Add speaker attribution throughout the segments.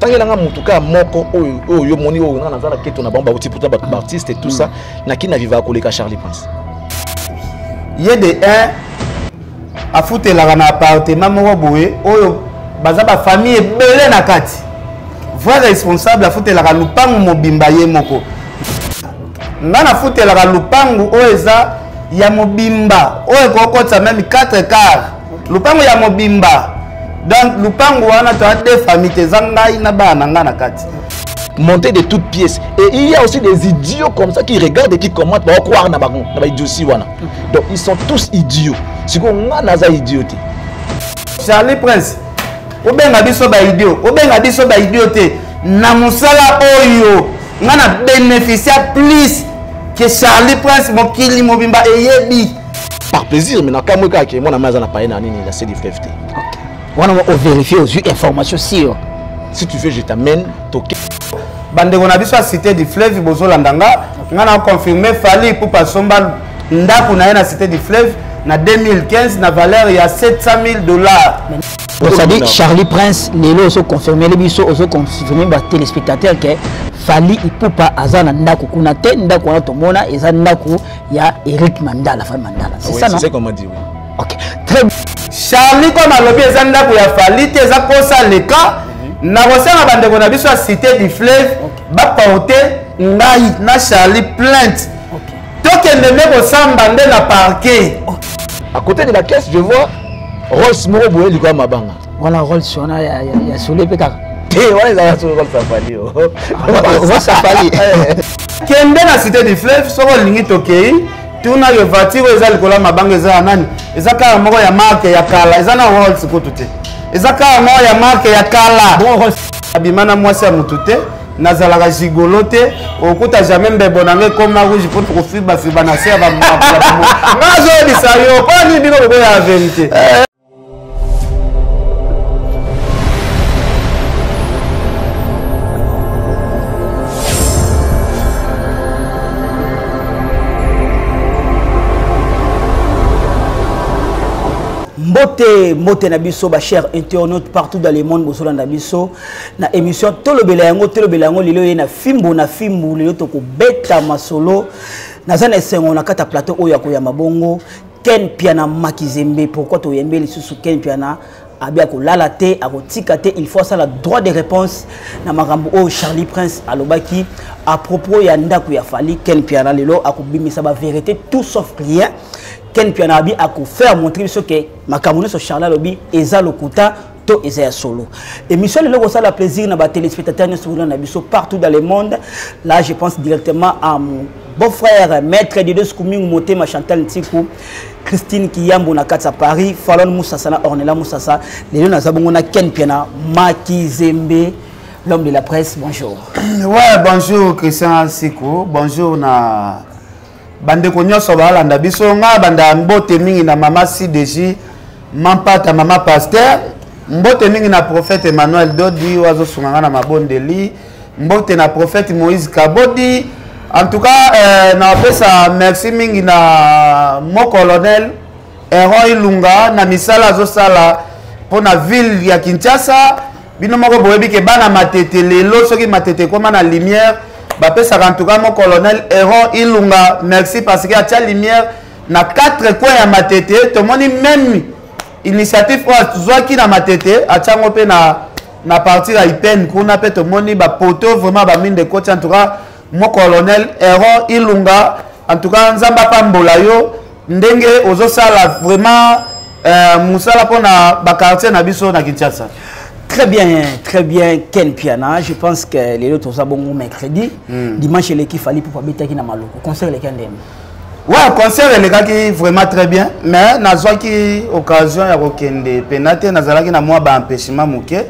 Speaker 1: Tangela nga mutu kaka moko oyo oyo yo moni oyo nga naza na keto na bango bauti pourtant bato baartiste et tout ça na kina viva koleka Charlie Prince.
Speaker 2: Ye de 1 afutelaka na appartement moko boye oyo baza bafamille ebele na kati. Vrai responsable afutelaka lupangu mobimba ye moko. Nga nafutelaka lupangu oyo eza ya mobimba oyo ekokotisa meme 4 quart lupangu ya mobimba. Donc lupangu wana toa deux familles te, eza ngai na bana na ngai na kati.
Speaker 1: Monter de toutes pièces. Et il y a aussi des idiots comme ça qui regardent et qui commentent, bah, croire na bango, na ba idiotie wana. Donc ils sont tous idiots. Siko nga naza idiot te.
Speaker 2: Charlie Prince, obenga biso ba idiot, obenga biso ba idiot te. Na musala oyo nga na bénéficia plus que Charlie Prince mokili mobimba eyebi.
Speaker 1: Par plaisir, mais na kamwe kaka ke mwana maza na paye na nini na C du fleuve te.
Speaker 3: Ok. Wana o vérifier ozwi information sûre.
Speaker 1: Si tu veux, je t'amène toke.
Speaker 2: Bandeko na biso ya Cité du Fleuve bozolanda nga, nga na confirmer Fally Ipupa somba ndako na ye na Cité du Fleuve na 2015 na valeur ya 700 000 $.
Speaker 3: C'est-à-dire Charlie Prince lelo ozo confirmer le biso, ozo confirmer ba téléspectateurs que Fally Ipupa aza na ndako kuna te, ndako wana tomona eza ndako ya Eric Mandala, Fally Mandala. C'est
Speaker 1: oui,
Speaker 3: ça, non?
Speaker 1: C'est comment dire, oui.
Speaker 3: Ok. Très bien.
Speaker 2: Charlie comme alobi eza ndako ya Fally te, eza kosa leka. Na kosenga bandeko na biso ya Cité du Fleuve ba porter ngai na Charlie plainte. Tokende nde kosamba nde na parquet.
Speaker 1: À côté de la caisse, je vois Rolls moko boye likolo ya mabanga.
Speaker 3: Wana Rolls wana ya solo pe kaka.
Speaker 1: Te, wana ezalaka solo Rolls ya Fally, oh.
Speaker 3: Rolls ya Fally.
Speaker 2: Kende na Cité du Fleuve, soki olingi tokei, tuna yo voiture oyo eza likolo ya mabanga eza ya nani? Eza kaka moko ya marque ya kala, eza na Rolls kutu te. Eza kaka moko ya marque ya kala.
Speaker 3: Bon, Rolls.
Speaker 2: Abima na mwasi ya mutu te, nazalaka gigolo te, okuta jamais mbebo na ngai ekoma rouge mpo tokofibafiba na se ya ba makula ba mo. Nga azoyebisa yo, mpo nini bino boboya ya vérité?
Speaker 3: Mbote, mbote na biso ba chers internautes partout dans le monde, bozolanda biso na émission Tolobela yango, Tolobela yango lelo ye na fimbu na fimbu lelo tokobeta masolo. Naza na esengo na kata plateau oyo ya koyamba bongo Ken Mpiana Makizembe. Pourquoi toyembe lisusu Ken Mpiana? Abi akolala te, akotika te, il faut asala droit de réponse na makambo oyo Charlie Prince alobaki à propos ya ndako ya Fally. Ken Mpiana lelo akobimisa ba vérité tout sauf rien. Ken Mpiana abi ako faire montrer biso ke makambo nyonso Charlie alobi eza lokuta to eza ya solo. Émission lelo kosala plaisir na ba téléspectateurs nyonso bolanda na biso partout dans le monde. Là je pense directement à mon beau-frère maître Didier Skumingu Motema Chantal Ntiku, Christine Kiyambo na kati ya Paris, Falon Moussasa na Ornella Moussasa. Lelo naza bongo na Ken Mpiana Makizembe, l'homme de la presse. Bonjour.
Speaker 2: Ouais, bonjour Christian Siku, bonjour na bandeko nyonso balanda biso. Nga banda mbote mingi na mama CDJ Mampata, mama pasteur, mbote mingi na prophète Emmanuel Dodi oyo azosunga nga na mabondeli, mbote na prophète Moïse Kabodi. En tout cas, napesa merci mingi na mon colonel Heron Ilunga na misala azosala mpo na ville ya Kinshasa. Bino moko boyebi ke bana Matete lelo soki Matete ekoma na lumière bapesaka en tout cas mon colonel Heron Ilunga merci parce que atia lumière na 4 coins ya Matete. Tomoni même initiative oyo azwaki na Matete atiango mpe na partir ya Ipen kuna mpe tomoni ba poteau vraiment ba mine de côté. En tout cas mon colonel Heron Ilunga, en tout cas Nzamba pambola yo ndenge ozosala vraiment musala mpona ba quartier na biso na Kinshasa.
Speaker 3: Très bien, très bien Ken Mpiana. Je pense que les autres ont bon mercredi. Dimanche l'équipe Fally pour babeta ki na Maluku. Concert le Kendem.
Speaker 2: Ouais, concert elekaki vraiment très bien, mais nazwaki occasion ya kokende pena te, nazalaki na mwa ba empêchement moke,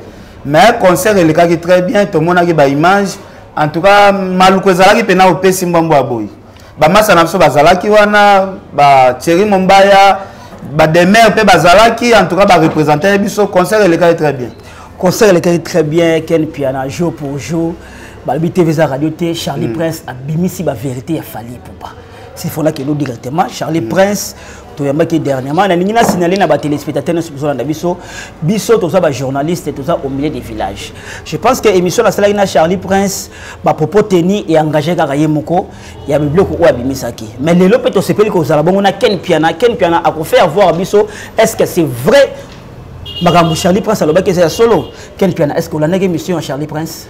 Speaker 2: mais concert elekaki très bien, tomonaki ba image. En tout cas Maluku ezalaki pena opesi mbambo ya boyi. Ba masa na biso bazalaki wana, ba Thierry Mombaya, ba Demer pe bazalaki, en tout cas ba représenter biso, concert elekaki très bien.
Speaker 3: Concert elekaki très bien Ken Mpiana jour pour jour. Balobi TV za radio te, Charlie Prince abimisi ba vérité ya Fally Ipupa. Sifonaki elo directement Charlie Prince toyambaki dernièrement. Nalingi na signaler na batéléspectateur nyonso bozolanda biso. Biso toza bajournaliste, toza au milieu des villages. Je pense que émission nasalaki na Charlie Prince, bapropos teni e engagé kaka ye moko ya bibiloko oyo abimisaki. Mais lelo mpe tosepeli kozala bongo na Ken Piana. Ken Piana akofaire voir biso est ce que c'est vrai makambo Charlie Prince alobaki eza ya solo. Ken Piana, est ce que olandaki émission ya Charlie Prince?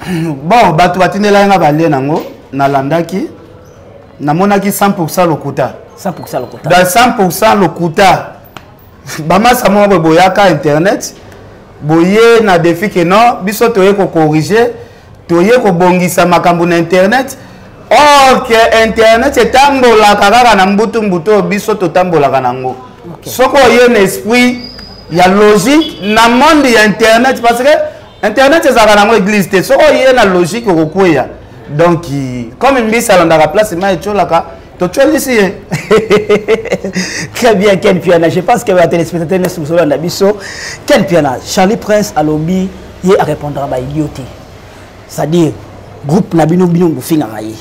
Speaker 2: Bon, bato batindelaki nga balie nango, nalandaki, namonaki 100 lokuta.
Speaker 3: 100 lokuta.
Speaker 2: Dans 100 lokuta. Bamasa moko boye boyaka internet boye na défi ke non, biso toye kocorriger, toye kobongisa makambo na internet. Or ke internet etambolaka kaka na mbutu mbutu oyo biso totambolaka nango. Soki oye na esprit ya logique na monde ya internet, parce que internet ezalaka nango église te, soki oye na logique okokweya. Donc comme mbisi alandaka place mai etiolaka, totyolisi ye.
Speaker 3: Très bien, Ken Piana. Je pense que ba téléspectateur nyonso bozolanda biso. Ken Piana, Charlie Prince alobi ye arépondra ba idiot te, c'est-à-dire groupe na bino, bino bofingaka ye.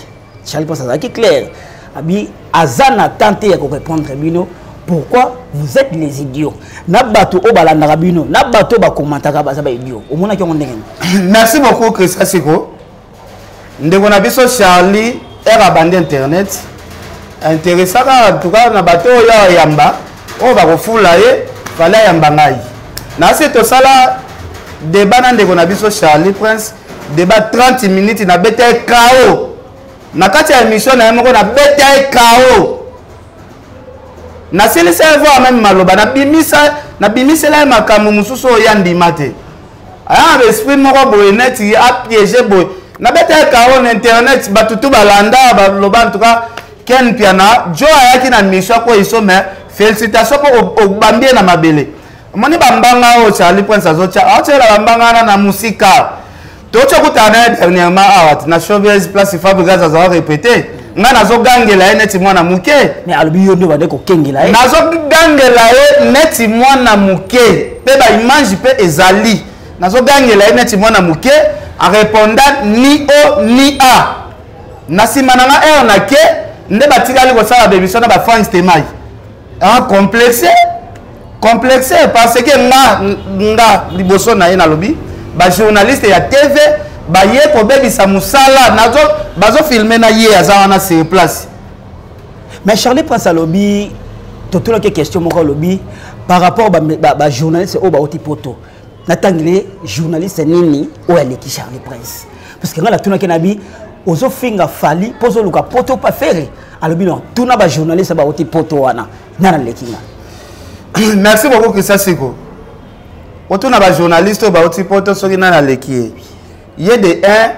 Speaker 3: Charlie Prince azalaki clair, abi aza na temps te ya korépondre bino. Pourquoi vous êtes les idiots na bato oyo balandaka bino, na bato oyo bakomantaka baza baidiot? Omonaki yango ndenge nini?
Speaker 2: Merci beaucoup, Christian Siko. Ndeko na biso Charlie ere abandi internet, intéressaka en tout cas na bato oyo ayamba, oyo bakofula ye, fale ayamba ngai. Nasi tosala débat na ndeko na biso Charlie Prince, débat 30 minutes, nabeta ye KO na kati ya émission na ye moko, nabeta ye KO, nasilisa ye voir même maloba, nabimisa, nabimisela ye makambo mosusu oyo ya ndima te. Aya na esprit moko boye neti apiége boye, nabeta ye KO na internet, bato tu balanda, baloba en tout cas Ken Piana jo ayaki na mission akoyiso. Mais félicitation mpo obambi ye na mabele. Omoni bambanga oyo Charlie Prince azotya, aotyela bambanga wana na mosika. Toti okutana na ye dernièrement awa na Showbiz Place, Fabrigas azala répété, ngai nazogangela ye neti mwana moke.
Speaker 3: Mais alobi yo nde obande kokengela ye.
Speaker 2: Nazogangela ye neti mwana moke, mpe baimage mpe ezali, nazogangela ye neti mwana moke, areponda ni o ni a. Na nsima na nga heure na ke nde batikali kosala bémission na bafrank Temai. Ah, complexe, complexe, parce que nga liboso na ye nalobi bajournaliste ya TV baye kobebisa mosala, bazofilme na ye aza wana sur place.
Speaker 3: Mais Charlie Prince alobi, totolaki question moko, alobi par rapport bajournaliste oyo bauti poto, natangeli journaliste nini oyo aleki Charlie Prince? Parce que ngai natunaki na bi ozofinga Fali mpo ozoluka poto pa Fere. Alobi non, tuna bajournaliste bauti poto wana, nani aleki nga?
Speaker 2: Merci beaucoup, Christian Siko. Otuna bajournaliste oyo bauti poto soki nani aleki ye. Ye de 1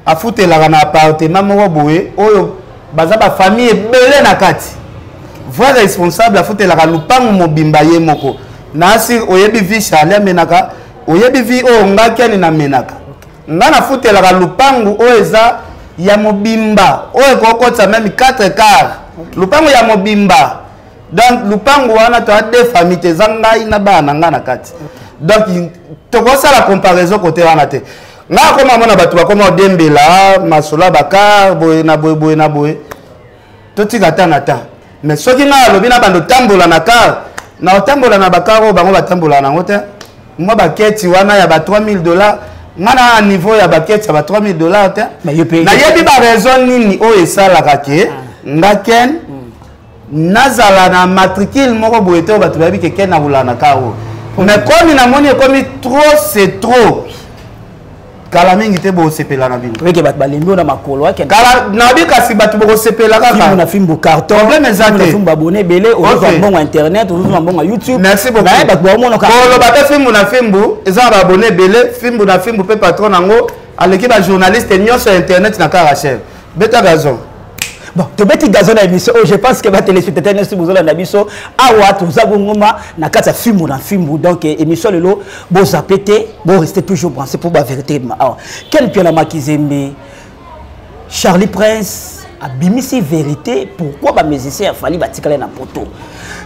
Speaker 2: afutelaka na appartement moko boye oyo baza bafamille ebele na kati. Vrai responsable afutelaka lupangu mobimba ye moko. Nasi oyebi vie Charlie amenaka, oyebi vie oyo nga Keni namenaka. Nga nafutelaka lupangu oyo eza ya mobimba, oyo ekokotisa meme 4 quart, lupangu ya mobimba. Donc lupangu wana toya deux famille te, eza ngai na bana na ngai na kati. Donc tokosala comparaison kote wana te. Ngai akoma mona bato bakoma odembela masolo ya bakar boye na boye, boye na boye, totika ta na ta. Mais soki ngai alobi na bando tambola na car, na otambola na bakar oyo bango batambola nango te. Mwa baketi wana ya ba 3000 $, ngai na niveau ya baketi ya ba 3000 $ te.
Speaker 3: Mais yo mpe-
Speaker 2: Nayebi baraison nini oyo esalaka ke nga Ken nazala na matricule moko boye te oyo bato bayebi ke Ken akolala na car oyo. Mais komi namoni ekomi trop, c'est trop. Kala mingi te bosepela na bino.
Speaker 3: Oyeke bato balembi oyo na makolo akende.
Speaker 2: Kala nabi, kasi bato bokosepela
Speaker 3: fimbu
Speaker 2: kaka.
Speaker 3: Na fimbu carton.
Speaker 2: Problème eza
Speaker 3: Fimbu na
Speaker 2: te.
Speaker 3: fimbu, abonné ebele, ozozwa mbongo ya internet, ozozwa mbongo ya YouTube.
Speaker 2: Merci beaucoup.
Speaker 3: Naye bato baomona kaka.
Speaker 2: Koloba te fimbu na fimbu eza na baabonné ebele. Fimbu na fimbu mpe patron yango aleki bajournaliste nyonso ya internet na kaka chef. Beta gazon.
Speaker 3: Bon, tobeti gazon na émission oyo. Je pense que batéléspectateur nyonso bozolanda biso awa, toza bongoma na kati ya fimbu na fimbu. Donc émission lelo, bozape te, boreste toujours branché pour bavérité ma awa. Ken Piana Makizembe, Charlie Prince abimisi vérité pourquoi bamusicien ya Fali batikali na poto.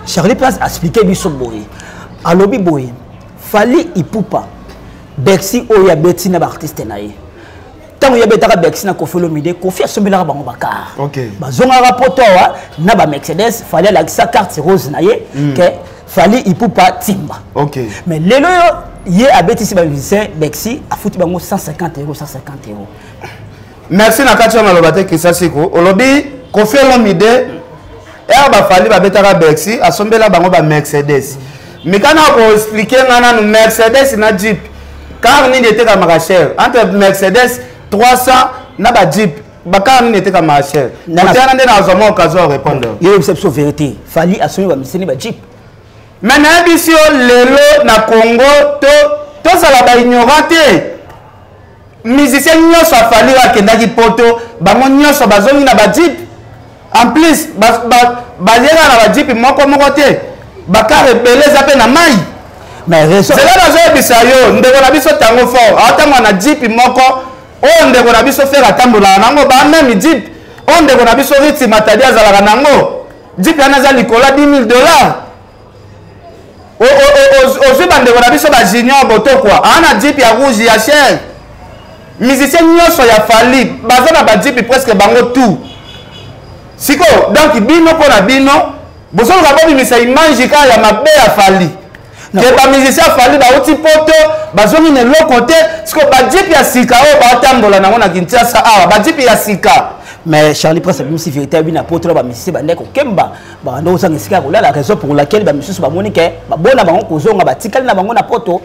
Speaker 3: Charlie Prince expliqué biso boye, alobi boye: Fali Ipupa, Bercy oyo abeti na baartiste na ye. Ntango ye abetaka Bercy na Koffi Olomide, Koffi asombelaka bango bacar, bazongaka poto awa na bamercedes. Fally alakisa carte rose na ye ke Fally Ipupa timba. Mais lelo oyo ye abetisi bamusicien Bercy, afuti bango 150 euros, 150 euros.
Speaker 2: Merci. Na kati ya maloba te, Christian Siku, olobi Koffi Olomide, ere baFally babetaka Bercy, asombela bango bamercedes. Mikana koexpliquer nga nanu, Mercedes na Jeep, car nini etekamaka cher? Entre Mercedes 300 na bajeep, bacar nini etekamaka cher? Oteyana nde nazwa mwa occasion ya répondre.
Speaker 3: Ye yebisa biso vérité, Fally asombi bamusicien bajeep.
Speaker 2: Mais nayebisi yo, lelo na Congo to tozala baignorant te. Musicien nyonso aFally oyo akendaki poto, bango nyonso bazongi na bajeep. En plus bayeka na bajeep moko moko te, bacar ebele eza mpe na mai.
Speaker 3: Mais raison
Speaker 2: Zela, nazoyebisa yo, ndeko na biso Tango Fort aotambola na jeep moko oyo ndeko na biso Ferre atambolaka nango, bameme jeep oyo ndeko na biso Riti Matadi azalaka nango. Jeep wana eza likolo ya 10 000 $. Ozwi bandeko na biso bajunior Botokwa, aa na jeep ya rouge ya cher. Musicien nyonso ya Fally baza na bajeep, presque bango tout. Sikoyo donc bino, mpo na bino, bozoluka bobimisa image kaka ya mabe ya Fally, ke bamusicien ya Fally bauti poto, bazongi na eloko te. Sikoyo bajeep ya sika oyo baotambola nango na Kinshasa awa, bajeep ya sika.
Speaker 3: Mais Charlie Prince abimisi vérité, abi na poto na bamusicien bandeki kokemba, banda kozanga esika ya kolala, raison pour laquelle bamisusu bamoni ke babona bango kozonga, batikali na bango na poto.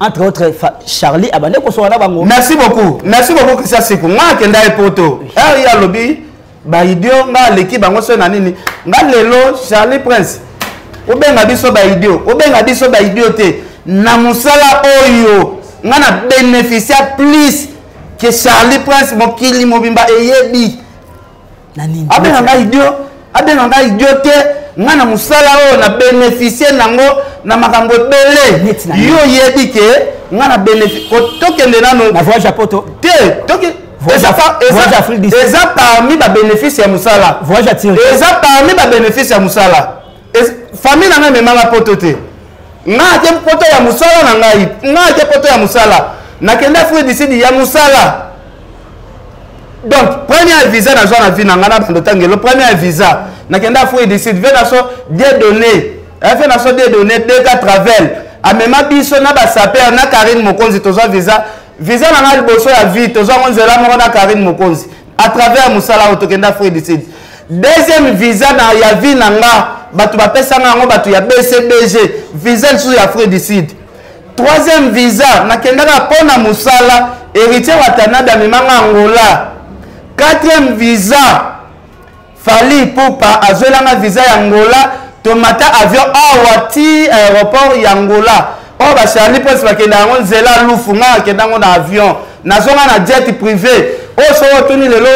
Speaker 3: Entre autres Charlie abandi kosoka na bango.
Speaker 2: Merci beaucoup, merci beaucoup, Christian Siku. Nga akenda ye poto, ere ye alobi baidiot, nga aleki bango so na nini. Nga lelo, Charlie Prince, obenga biso baidiot, obenga biso baidiot te, na mosala oyo nga na bénéficia plus que Charlie Prince. Mokili mobimba eyebi.
Speaker 3: Na nini?
Speaker 2: Abenga ngai idiot, abenga ngai idiot te, nga na mosala oyo na bénéficie nango na makambo ebele.
Speaker 3: Neti na
Speaker 2: Yo oyebi ke nga na bénéfice. Tokende nano
Speaker 3: na voyage ya poto
Speaker 2: te, toke
Speaker 3: Voyage Afrique du Sud.
Speaker 2: Eza parmi babénéfice ya mosala.
Speaker 3: Voyage ya Turquie.
Speaker 2: Eza parmi babénéfice ya mosala. Famille na ngai ememanga poto te. Nga ake poto ya mosala na ngai. Nga ake poto ya mosala, nakende Afrique du Sud ya mosala. Donc première visa nazwa na vie na ngai na bando tangelo, première visa nakende Afrique du Sud, vieux na so Dieudonné, vieux na so Dieudonné Deka Travel amema biso na basaper na Karine Mokonzi. Tozwa visa, visa na ngai liboso ya vie, tozwa ngo nzela moko na Karine Mokonzi à travers mosala oyo. Tokende Afrique du Sud. Deuxième visa na ya vie na nga, bato bapesanga yango, bato ya BCBG, visa lisusu ya Afrique du Sud. Troisième visa nakendaka mpo na mosala, Héritier Watanabe amemanga Angola. Quatrième visa, Fally Ipupa azwelanga visa ya Angola, tomata avion awa ti aéroport ya Angola. Oyo baCharlie Prince bakenda yango nzela lufu, nga nakenda yango na avion, nazonga na jet privé. Oyo soki otuni lelo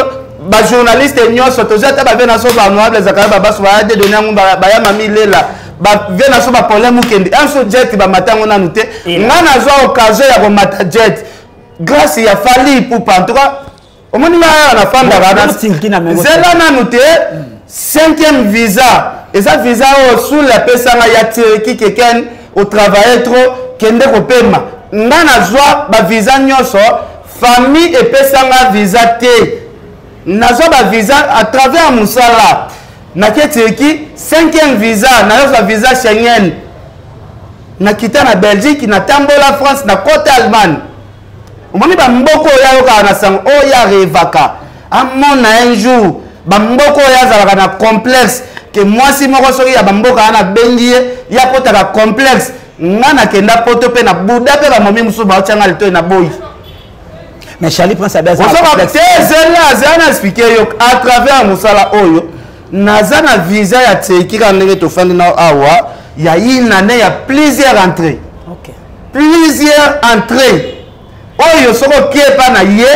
Speaker 2: bajournaliste nyonso, tozwi ata bavieux na so, bahonorable Zakari Babaso, baya Dieudonné yango, baya Mami Lela, bavieux na so, bapaulin Mukendi, un so jet bamata yango nanu te. Nga nazwa occasion ya komata jet grâce ya Fally Ipupa. En tout cas, omoni nga awa nafandaka, zela nanu te. Cinquième visa eza visa oyo Sule apesanga ya Turquie, keken otravaille trop, kende kopema. Nga nazwa bavisa nyonso, famille epesanga visa te, nazwa bavisa à travers mosala. Nake Turquie, cinquième visa nazwa visa Schengen, nakita na Belgique, natambola France, nakota Allemagne. Omoni bamboka oyo ayokaka na sango, oyo arêvaka amona un jour, bamboka oyo azalaka na complexe ke mwasi moko soki ya bamboka wana abengi ye, ye akotaka complexe. Nga nakenda poto mpe na buda mpe bamomi mosusu baotianga litoi na boyi.
Speaker 3: Mais Charlie Prince abe
Speaker 2: aza te. Zela, zela, na expliquer yo. À travers mosala oyo, naza na visa ya Turquie kaka ndenge tofandi na awa, ya une année, ya plusieurs entrées, plusieurs entrées. Oyo soki okie epa na ye,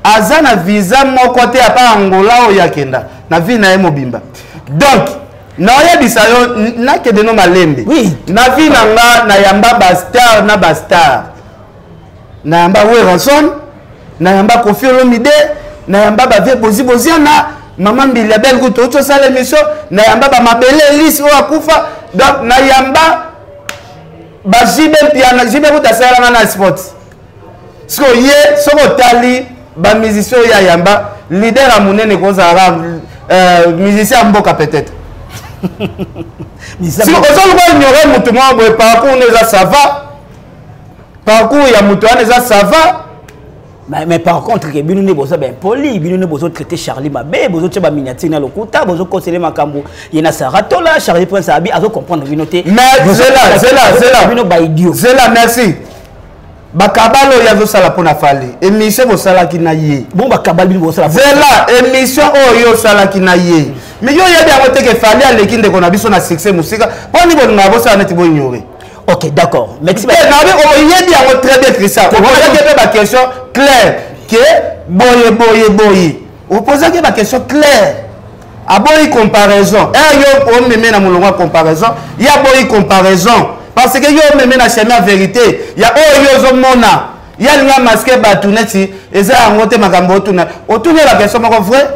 Speaker 2: aza na visa moko te apa Angola oyo akenda na vie na ye mobimba. Donc naoyebisa yo, nakende no malembe. Na vie na nga, nayamba bastar na bastar, nayamba Werrason, nayamba Koffi Olomide, nayamba bavieux Bozi Boziana, mama Mbilia Bel kutu outi osala émission, nayamba bamabele Elise oyo akufa. Donc nayamba baJB Mpiana, JB kutu asalelanga na sport. Sikoyo ye soki otali Bamusicien oyo ayamba, leader ya monene kozalaka musicien ya mboka peut-être. Si ozoluka ignore motu moko boye, parcours no eza, ça va, parcours ya moto wana eza, ça va.
Speaker 3: Mais par contre ke bino nde boza baimpoli, bino nde bozotraite Charlie mabe, bozotia baminiature na lokuta, bozokosele makambo ye na Saratola. Charlie Prince abi azocomprendre bino te.
Speaker 2: Mais zela, zela, zela.
Speaker 3: Bino baidiot.
Speaker 2: Zela, merci. Bakabala oyo azosala mpo na Fally, émission bosalaki na ye.
Speaker 3: Bon, bakabala bino bosala.
Speaker 2: Zela, émission oyo osalaki na ye, mais yo oyebi yango te ke Fally aleki ndeko na biso na succès mosika. Mpo nini bolingaka bosala neti boignore?
Speaker 3: Ok, d'accord, merci.
Speaker 2: Nabi oyebi yango très bien, Christian. Oposaki mpe baquestion claire ke boye boye boye, opozaki baquestion claire. Aboyi comparaison. E yo omeme na molongo ya comparaison, ye aboyi comparaison parce que yo omeme na chemin ya vérité ya oyo yo ozomona. Ye alingi amaske bato neti eza yango te. Makambo otuna, otuni baquestion moko vrai.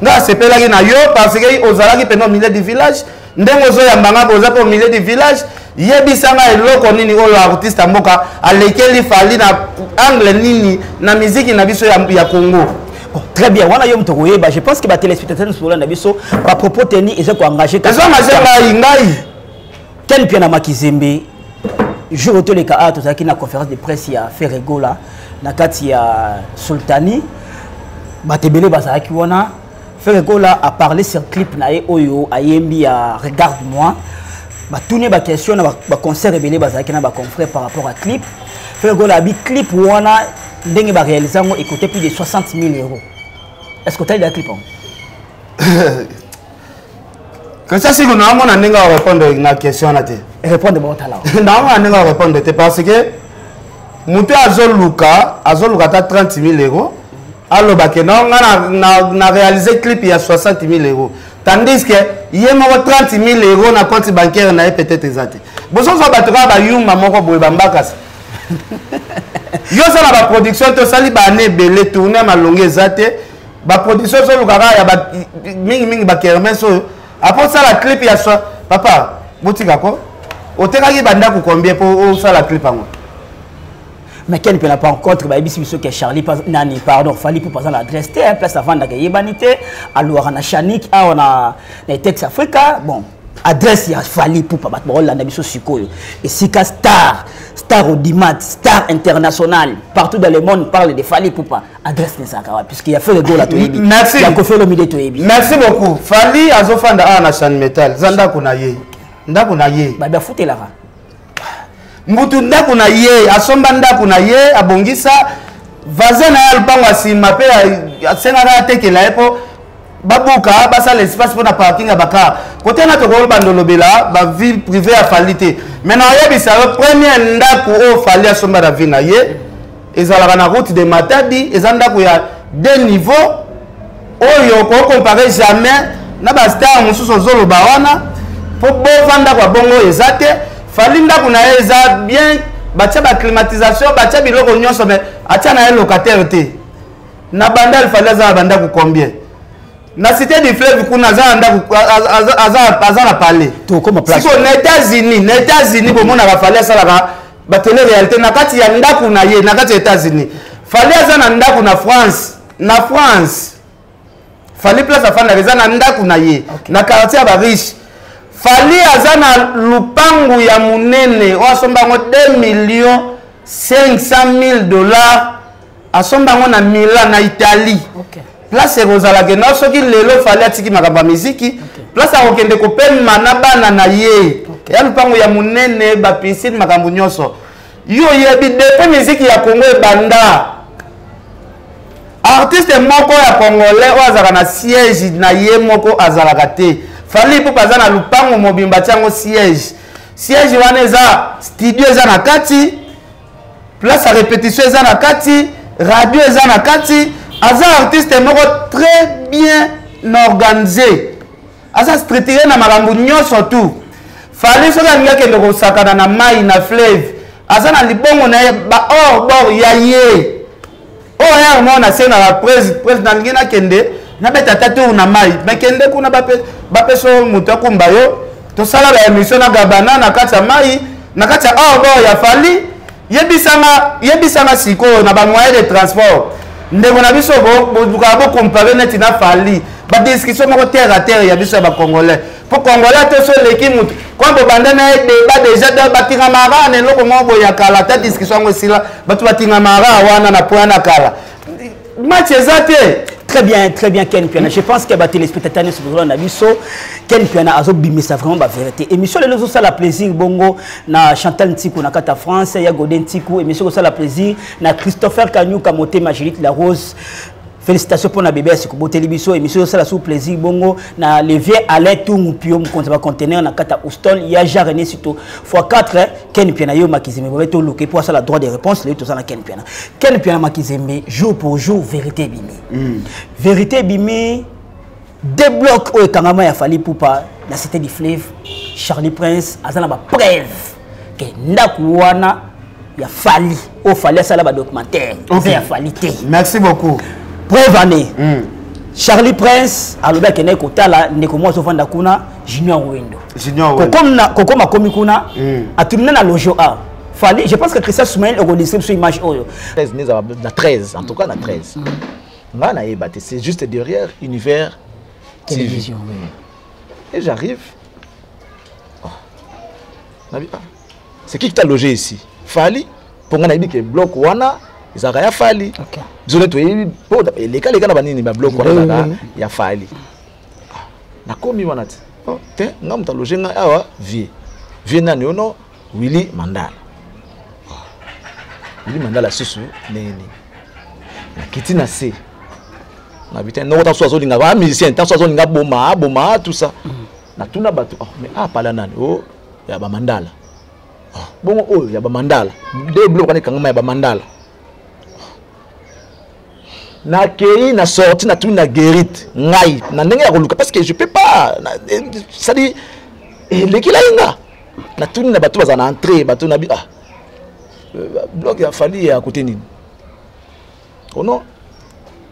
Speaker 2: Nga asepelaki na yo parce que ozalaki pene au milieu du village. Ndenge ozoyamba nga, boza mpe au milieu du village. Yebisanga eloko nini oyo artiste ya mboka alekeli Fally na angle nini na miziki na biso ya Congo?
Speaker 3: Bon, très bien, wana yo moto koyeba. Je pense que batéléspectateur nyonso bolanda biso, bapropos teni eza koengage.
Speaker 2: Ezo engage ngai, ngai.
Speaker 3: Ken Pia na Makizembe, jour oyo toleka awa, tozalaki na conférence de presse ya Ferre Gola na kati ya Sultani. Bato ebele bazalaki wana. Ferre Gola a parlé sur clip na ye oyo ayembi ya Regarde moi. Batuni baquestion na baconcert ebele bazalaki na baconfrère par rapport à clip. Ferre Gola abi clip wana, ndenge baréalise yango, ekote plus de 60 000 euros. Est ce que otali da clip yango?
Speaker 2: Christian Siko, naomona ndenge arépondre na question wana te.
Speaker 3: Répondre baotala.
Speaker 2: Naomona ndenge arépondre te parce que moto azoluka ata 30 000 euros, aloba ke non, nga na réaliser clip ya 60 000 euros, tandis que ye moko 30 000 euros na compte bancaire na ye peut-être eza te. Bozozwa bato kaka bayuma moko boye, bambakasi. Yo oza na baproduction te, osali baane ebele, tourne ya malongi eza te. Baproduction ozoluka kaka ya mingimingi, bakermesse oyo apo osala clip ya so. Papa, botika ko otekaki bandako combien mpo osala clip yango?
Speaker 3: Mais Ken Pena, par contre, bayebisi biso ke Charlie nani, pardon, Fally mpo aza na adresse te, place avandaka eyebani te. Alwaka na Chanik awa na Etex Africa. Bon, adresse ya Fally Ipupa, bato bakolanda biso sikoyo, esika star audimat, star international, partout dans le monde parle de Fally Ipupa, adresse nezalaka wapi? Puisque ya Ferre Gola toyebi.
Speaker 2: Merci.
Speaker 3: Ya Koffi Olomide toyebi.
Speaker 2: Merci beaucoup. Fally azofanda awa na Chan Metal, eza ndako na ye, ndako na ye.
Speaker 3: Babi afutelaka.
Speaker 2: Mbutu, ndako na ye, asomba ndako na ye, abongisa. Voisin na ye alupango ya nsima mpe asengaka atekela ye mpo babuka, basala espace mpona parking ya bacar. Kote na tokolobanda olobela bavie privé ya Fally te, mais na oyebisa yo, premier ndako oyo Fally asomba na vie na ye ezalaka na route de Matadi. Eza ndako ya deux niveau oyo kocompare jamais na bastar mosusu ozoloba wana, mpo bova ndako ya bongo eza te. Fally, ndako na ye eza bien, batia baclimatisation, batia biloko nyonso, mais atia na ye locataire te. Na Bandal, Fally aza na bandako combien? Na Cité du Fleuve kuna aza na ndako, aza na palais.
Speaker 3: Tokoma place.
Speaker 2: Sikoyo na États-Unis, bomonaka Fally asalaka batele réalité na kati ya ndako na ye na kati ya États-Unis. Fally aza na ndako na France. Na France, Fally place afandaka eza na ndako na ye na quartier ya bariche. Fally aza na lupangu ya monene oyo asomba yango 2 millions 500 000 dollars. Asomba yango na Milan, na Italie. Place ekozalaka na soki lelo Fally atiki makambo ya miziki, place akokende kopema na bana na ye ya lupango ya monene, bapiscine, makambo nyonso. Yo oyebi, depuis miziki ya Congo ebanda, artiste moko ya congolais oyo azalaka na siège na ye moko azalaka te. Fally Ipupa aza na lupango mobimba, tiango siège. Siège wana eza studio, eza na kati place ya répétition, eza na kati radio, eza na kati. Aza artiste moko très bien organisé, aza structuré na makambo nyonso tout. Fally, soki alingi akende kosakana na mai, na fleuve, aza na libongo na ye, ba hors bord ya ye oyo ya moko. Nasengaka prese, nalingi nakende nabeta ata tour na mai, me kende kuna, bapesa moto akumba yo. Tosala baémission na Gabana na kati ya mai, na kati ya hors bord ya Fally. Yebisanga, yebisanga sikoyo, na bamoyen de transport, Ndeko na biso, bolukaka bocomparer neti na Fally, badiscussion moko terre à terre ya biso ya bacongolais. Mpo Congolais te, so eleki motu kwa bobanda na ye débat déjà, da batingamaka na eloko moko boye ya kala. Ata discussion yango esila, bato batingamaka wana na point na kala, match eza te.
Speaker 3: Très bien, très bien, Ken Piana. Je pense que les téléspectateurs sont na biso. Ken Piana azo bimisa vraiment ba vérité. Émission lelo ça la plaisir bongo na Chantal Ntiku na kata France, ya Godin Ntiku, émission ça la plaisir na Christopher Kanyuka Motema Juliette La Rose. Félicitations pour na bébé Sikoboteli biso. Émission ça la sous plaisir bongo na le vieux Alain Tungu Pio mokonzi ba conteneur na kata Houston, ya Jean René Sito x 4. Ken Piana yo Makizembe bobeto luke pour ça la droit de réponse le tout ça na Ken Piana. Ken Piana Makizembe, jour pour jour vérité bimi. Vérité bimi, débloque oyo ekangama ya Fally Ipupa na Cité du Fleuve. Charlie Prince aza na ba preuve ke ndako wana ya Fally, oyo Fally asala ba documentaire, eza ya Fally te.
Speaker 2: Merci beaucoup.
Speaker 3: Preuve année. Charlie Prince alobi akendaki kotala ndeko moko azovanda kuna, Junior Wendo.
Speaker 2: Junior Wendo.
Speaker 3: Kokoma akomi kuna, atuni na lojo a Fally. Je pense que Christian Soumaïl okodescrire biso image oyo.
Speaker 1: 13 neza na 13, en tout cas na 13 nga nayeba te, c'est juste derrière Univers TV.
Speaker 3: Télévision, oui.
Speaker 1: Et j'arrive, oh. Nabi, ah, c'est qui qui t'a logé ici? Fally. Mpo nga nayebi ke bloc wana ezalaka ya Fally. Biso nde toyebi mpo elekaleka na banini, babloc wana ezalaka ya Fally. Ah, nakomi wana te. Oh, te, nga moto aloge ngai awa, vie vie nani ono Willy Mandala. Oh. Willy Mandala susu ndenge nini? Nakiti na se, nabi te noko ntanso azolinga ba musicien, ntanso azolinga boma aboma tout ça. Natuna bato, oh, mais apala nani? Oh, ya bamandala. Oh, bongo oyo ya bamandala de biloko wana ekangama ya bamandala. Nakei na sorti, natuni na guérite ngai na ndenge ya koluka, parce que je peux pas, c'est-à-dire elekela ye nga. Natuni na bato baza na entrée, bato nabi, ah, bloc ya Fally ya côté nini? Oh non.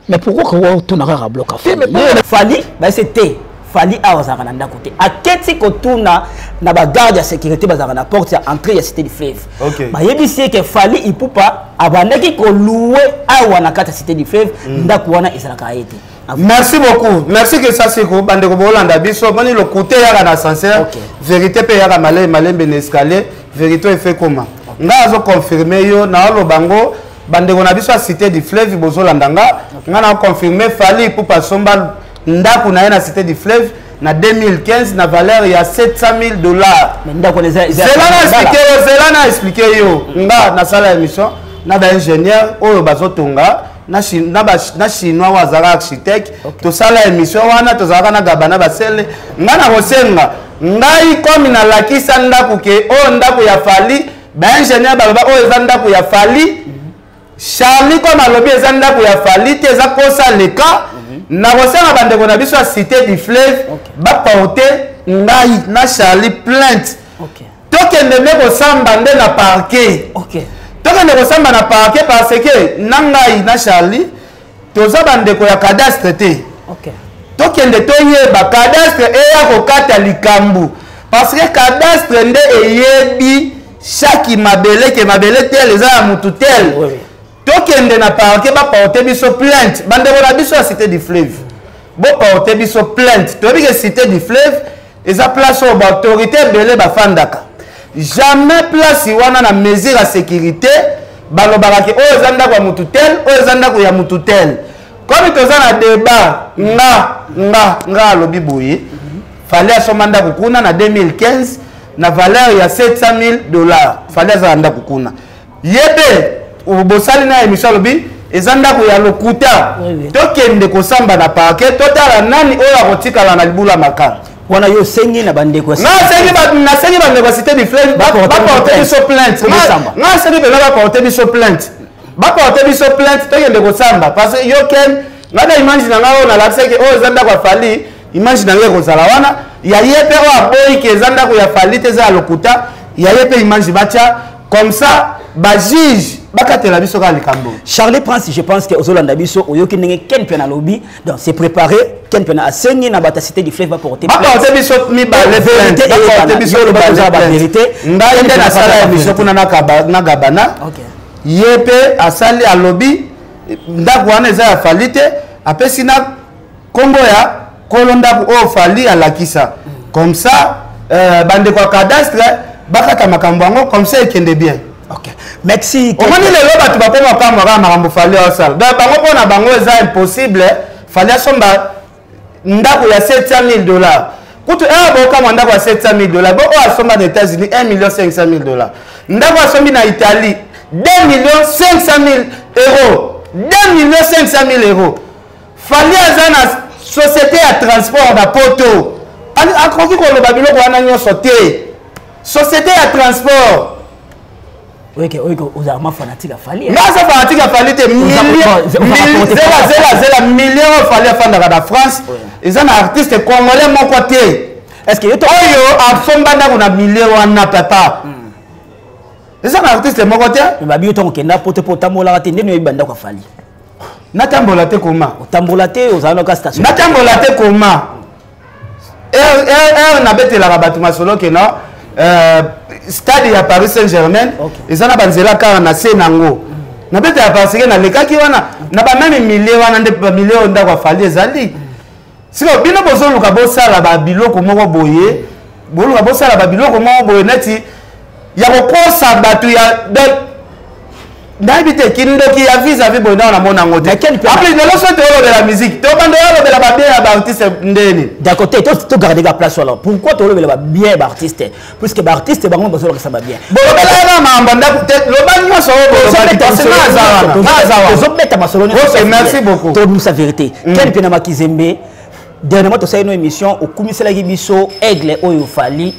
Speaker 3: Mais pourquoi kowa otuna kaka bloc ya Fally? Fally bayese te, Fally awa azalaka na ndako te. Aketi kotuna na bagarde ya sécurité bazalaka na porte ya entrée ya Cité du Fleuve. Bayebisi ye ke Fally Ipupa abandaki kolouer awa na kati ya Cité du Fleuve, ndako wana ezalaka ye te.
Speaker 2: Merci beaucoup, merci que ça siko. Bandeko bolanda biso, moni lokute yaka na ascenseur. Vérité mpe yaka malembe malembe na escalier. Vérité efe koma ngai azoconfirme yo na oloba ngo. Bandeko na biso ya Cité du Fleuve, bozolanda nga, ngai na confirme, Fally Ipupa asomba ndako na ye na Cité du Fleuve na 2015 na valeur ya 700 000 $.
Speaker 3: Mais ndako wana
Speaker 2: Zela na explique yo, zela na explique yo. Nga nasala émission na baingénieur oyo bazotonga na Chinois oyo azalaka architecte. Tosala émission wana, tozalaka na gabana basele. Nga na kosenga ngai komi nalakisa ndako ke oyo ndako ya Fally, baingénieur baloba oyo eza ndako ya Fally. Charlie comme alobi eza ndako ya Fally te, eza kosa leka. Na kosenga bandeko na biso ya Cité du Fleuve baporte ngai na Charlie plainte. Tokende nde kosamba nde na parquet. Tokende kosamba na parquet parce que na ngai na Charlie toza bandeko ya cadastre te. Tokende toyeba cadastre eya kokata likambo, parce que cadastre nde eyebi chaque mabele ke mabele tel eza ya mutu tel. Tokende na parquet, baporte biso plainte. Bandeko na biso ya Cité du Fleuve, boporte biso plainte. Toyebi ke Cité du Fleuve eza place oyo baautorité ebele bafandaka. Jamais place wana na mesure ya sécurité balobaka ke oyo eza ndako ya mutu tel, oyo eza ndako ya mutu tel. Komi toza na débat, nga alobi boye, Fally asomba ndako kuna na 2015 na valeur ya 700 000 $. Fally aza na ndako kuna, ye mpe bosali na émission, alobi eza ndako ya lokuta. Tokende kosamba na parquet, totala nani oyo akotikala na libula makala.
Speaker 3: Wana yo osengi na bandeko ya
Speaker 2: Nasengi bandeko ya Cité du Fleuve baporte biso plainte. Nga asengi mpenza baporte biso plainte, baporte biso plainte, tokende kosamba, parce que yo ken nga na image na ngai oyo nalakisaki oyo eza ndako ya Fally, image na ngai ekozala wana ya ye mpe oyo aboyi ke eza ndako ya Fally te, eza ya lokuta, ya ye mpe image batya comme ça, bajuge bakatela biso kaka likambo.
Speaker 3: Charlie Prince, je pense que ozolanda biso, oyoki ndenge Ken Mpe nalobi. Donc c'est préparé, Ken Mpe asengi na bato ya Cité du Fleuve baporte
Speaker 2: Baporte biso mibale plainte, baporte biso mibale.
Speaker 3: Vérité.
Speaker 2: Ngai nde nasala émission kuna na Gabana, ye mpe asali, alobi. Ndako wana eza ya Fally te. Apesi na nkombo ya kolo ndako oyo Fally alakisa. Comme ça bandeko ya cadastre bakata makambo yango, comme ça ekende bien.
Speaker 3: Ok, merci.
Speaker 2: Omoni, lelo bato bakoma kamwa kaka makambo Fally aosala. Donc bango, mpo na bango eza impossible Fally asomba ndako ya 700 000 $. Kutu ewa bokamwa, ndako ya 700 000 $, bo oyo asomba na États-Unis 1 million 500 000 $, ndako asombi na Italie 2 millions 500 000 euros, 2 millions 500 000 euros. Fally aza na société ya transport na Poto. Akoki koloba biloko wana nyonso te. Société ya transport.
Speaker 3: Oyeke, oyeke, ozalaka ma fanatique ya Fally.
Speaker 2: Nga aza fanatique ya Fally te. Zela, zela, zela. Million oyo Fally afandaka na France, eza na artiste congolais moko te
Speaker 3: Est ce que yo
Speaker 2: oyo asomba ndako na million wana, papa. Eza na artiste moko te.
Speaker 3: Babi yo ntango okenda Poto, mpo otambolaka te, ndeni oyebi bandako ya Fally?
Speaker 2: Natambola te koma?
Speaker 3: Otambola te, ozala naka station.
Speaker 2: Natambola te koma? Ere nabetelaka bato masolo ke no stade ya Paris Saint Germain eza na banzela kaka na se nango. Nabetela parce que nalekaki wana na bameme milieu wana nde bamilieu oyo ndako ya Fally ezali. Sikoyo bino bozoluka bosala babiloko moko boye, boluka bosala babiloko moko boye neti ya kokosa bato ya nayebi te, kindoki ya vis-à-vis boye. Ndako namona yango te. Apres lelo so toolobela musique, tobanda olobela babien ya baartiste ndeni.
Speaker 3: D'accord, te togarde ka place wana. Pourquoi tolobela babien ya baartiste? Puisque baartiste bango bazolakisa babien.
Speaker 2: Bolobela yaka makambo ndako te, loba nyonso oyo.
Speaker 3: Tozobeta masolo.
Speaker 2: Nyonso. Merci beaucoup.
Speaker 3: Tobimisa vérité. Ken mpe na Makizembe, dernièrement tosali no émission, okumiselaki biso aigle oyo Fally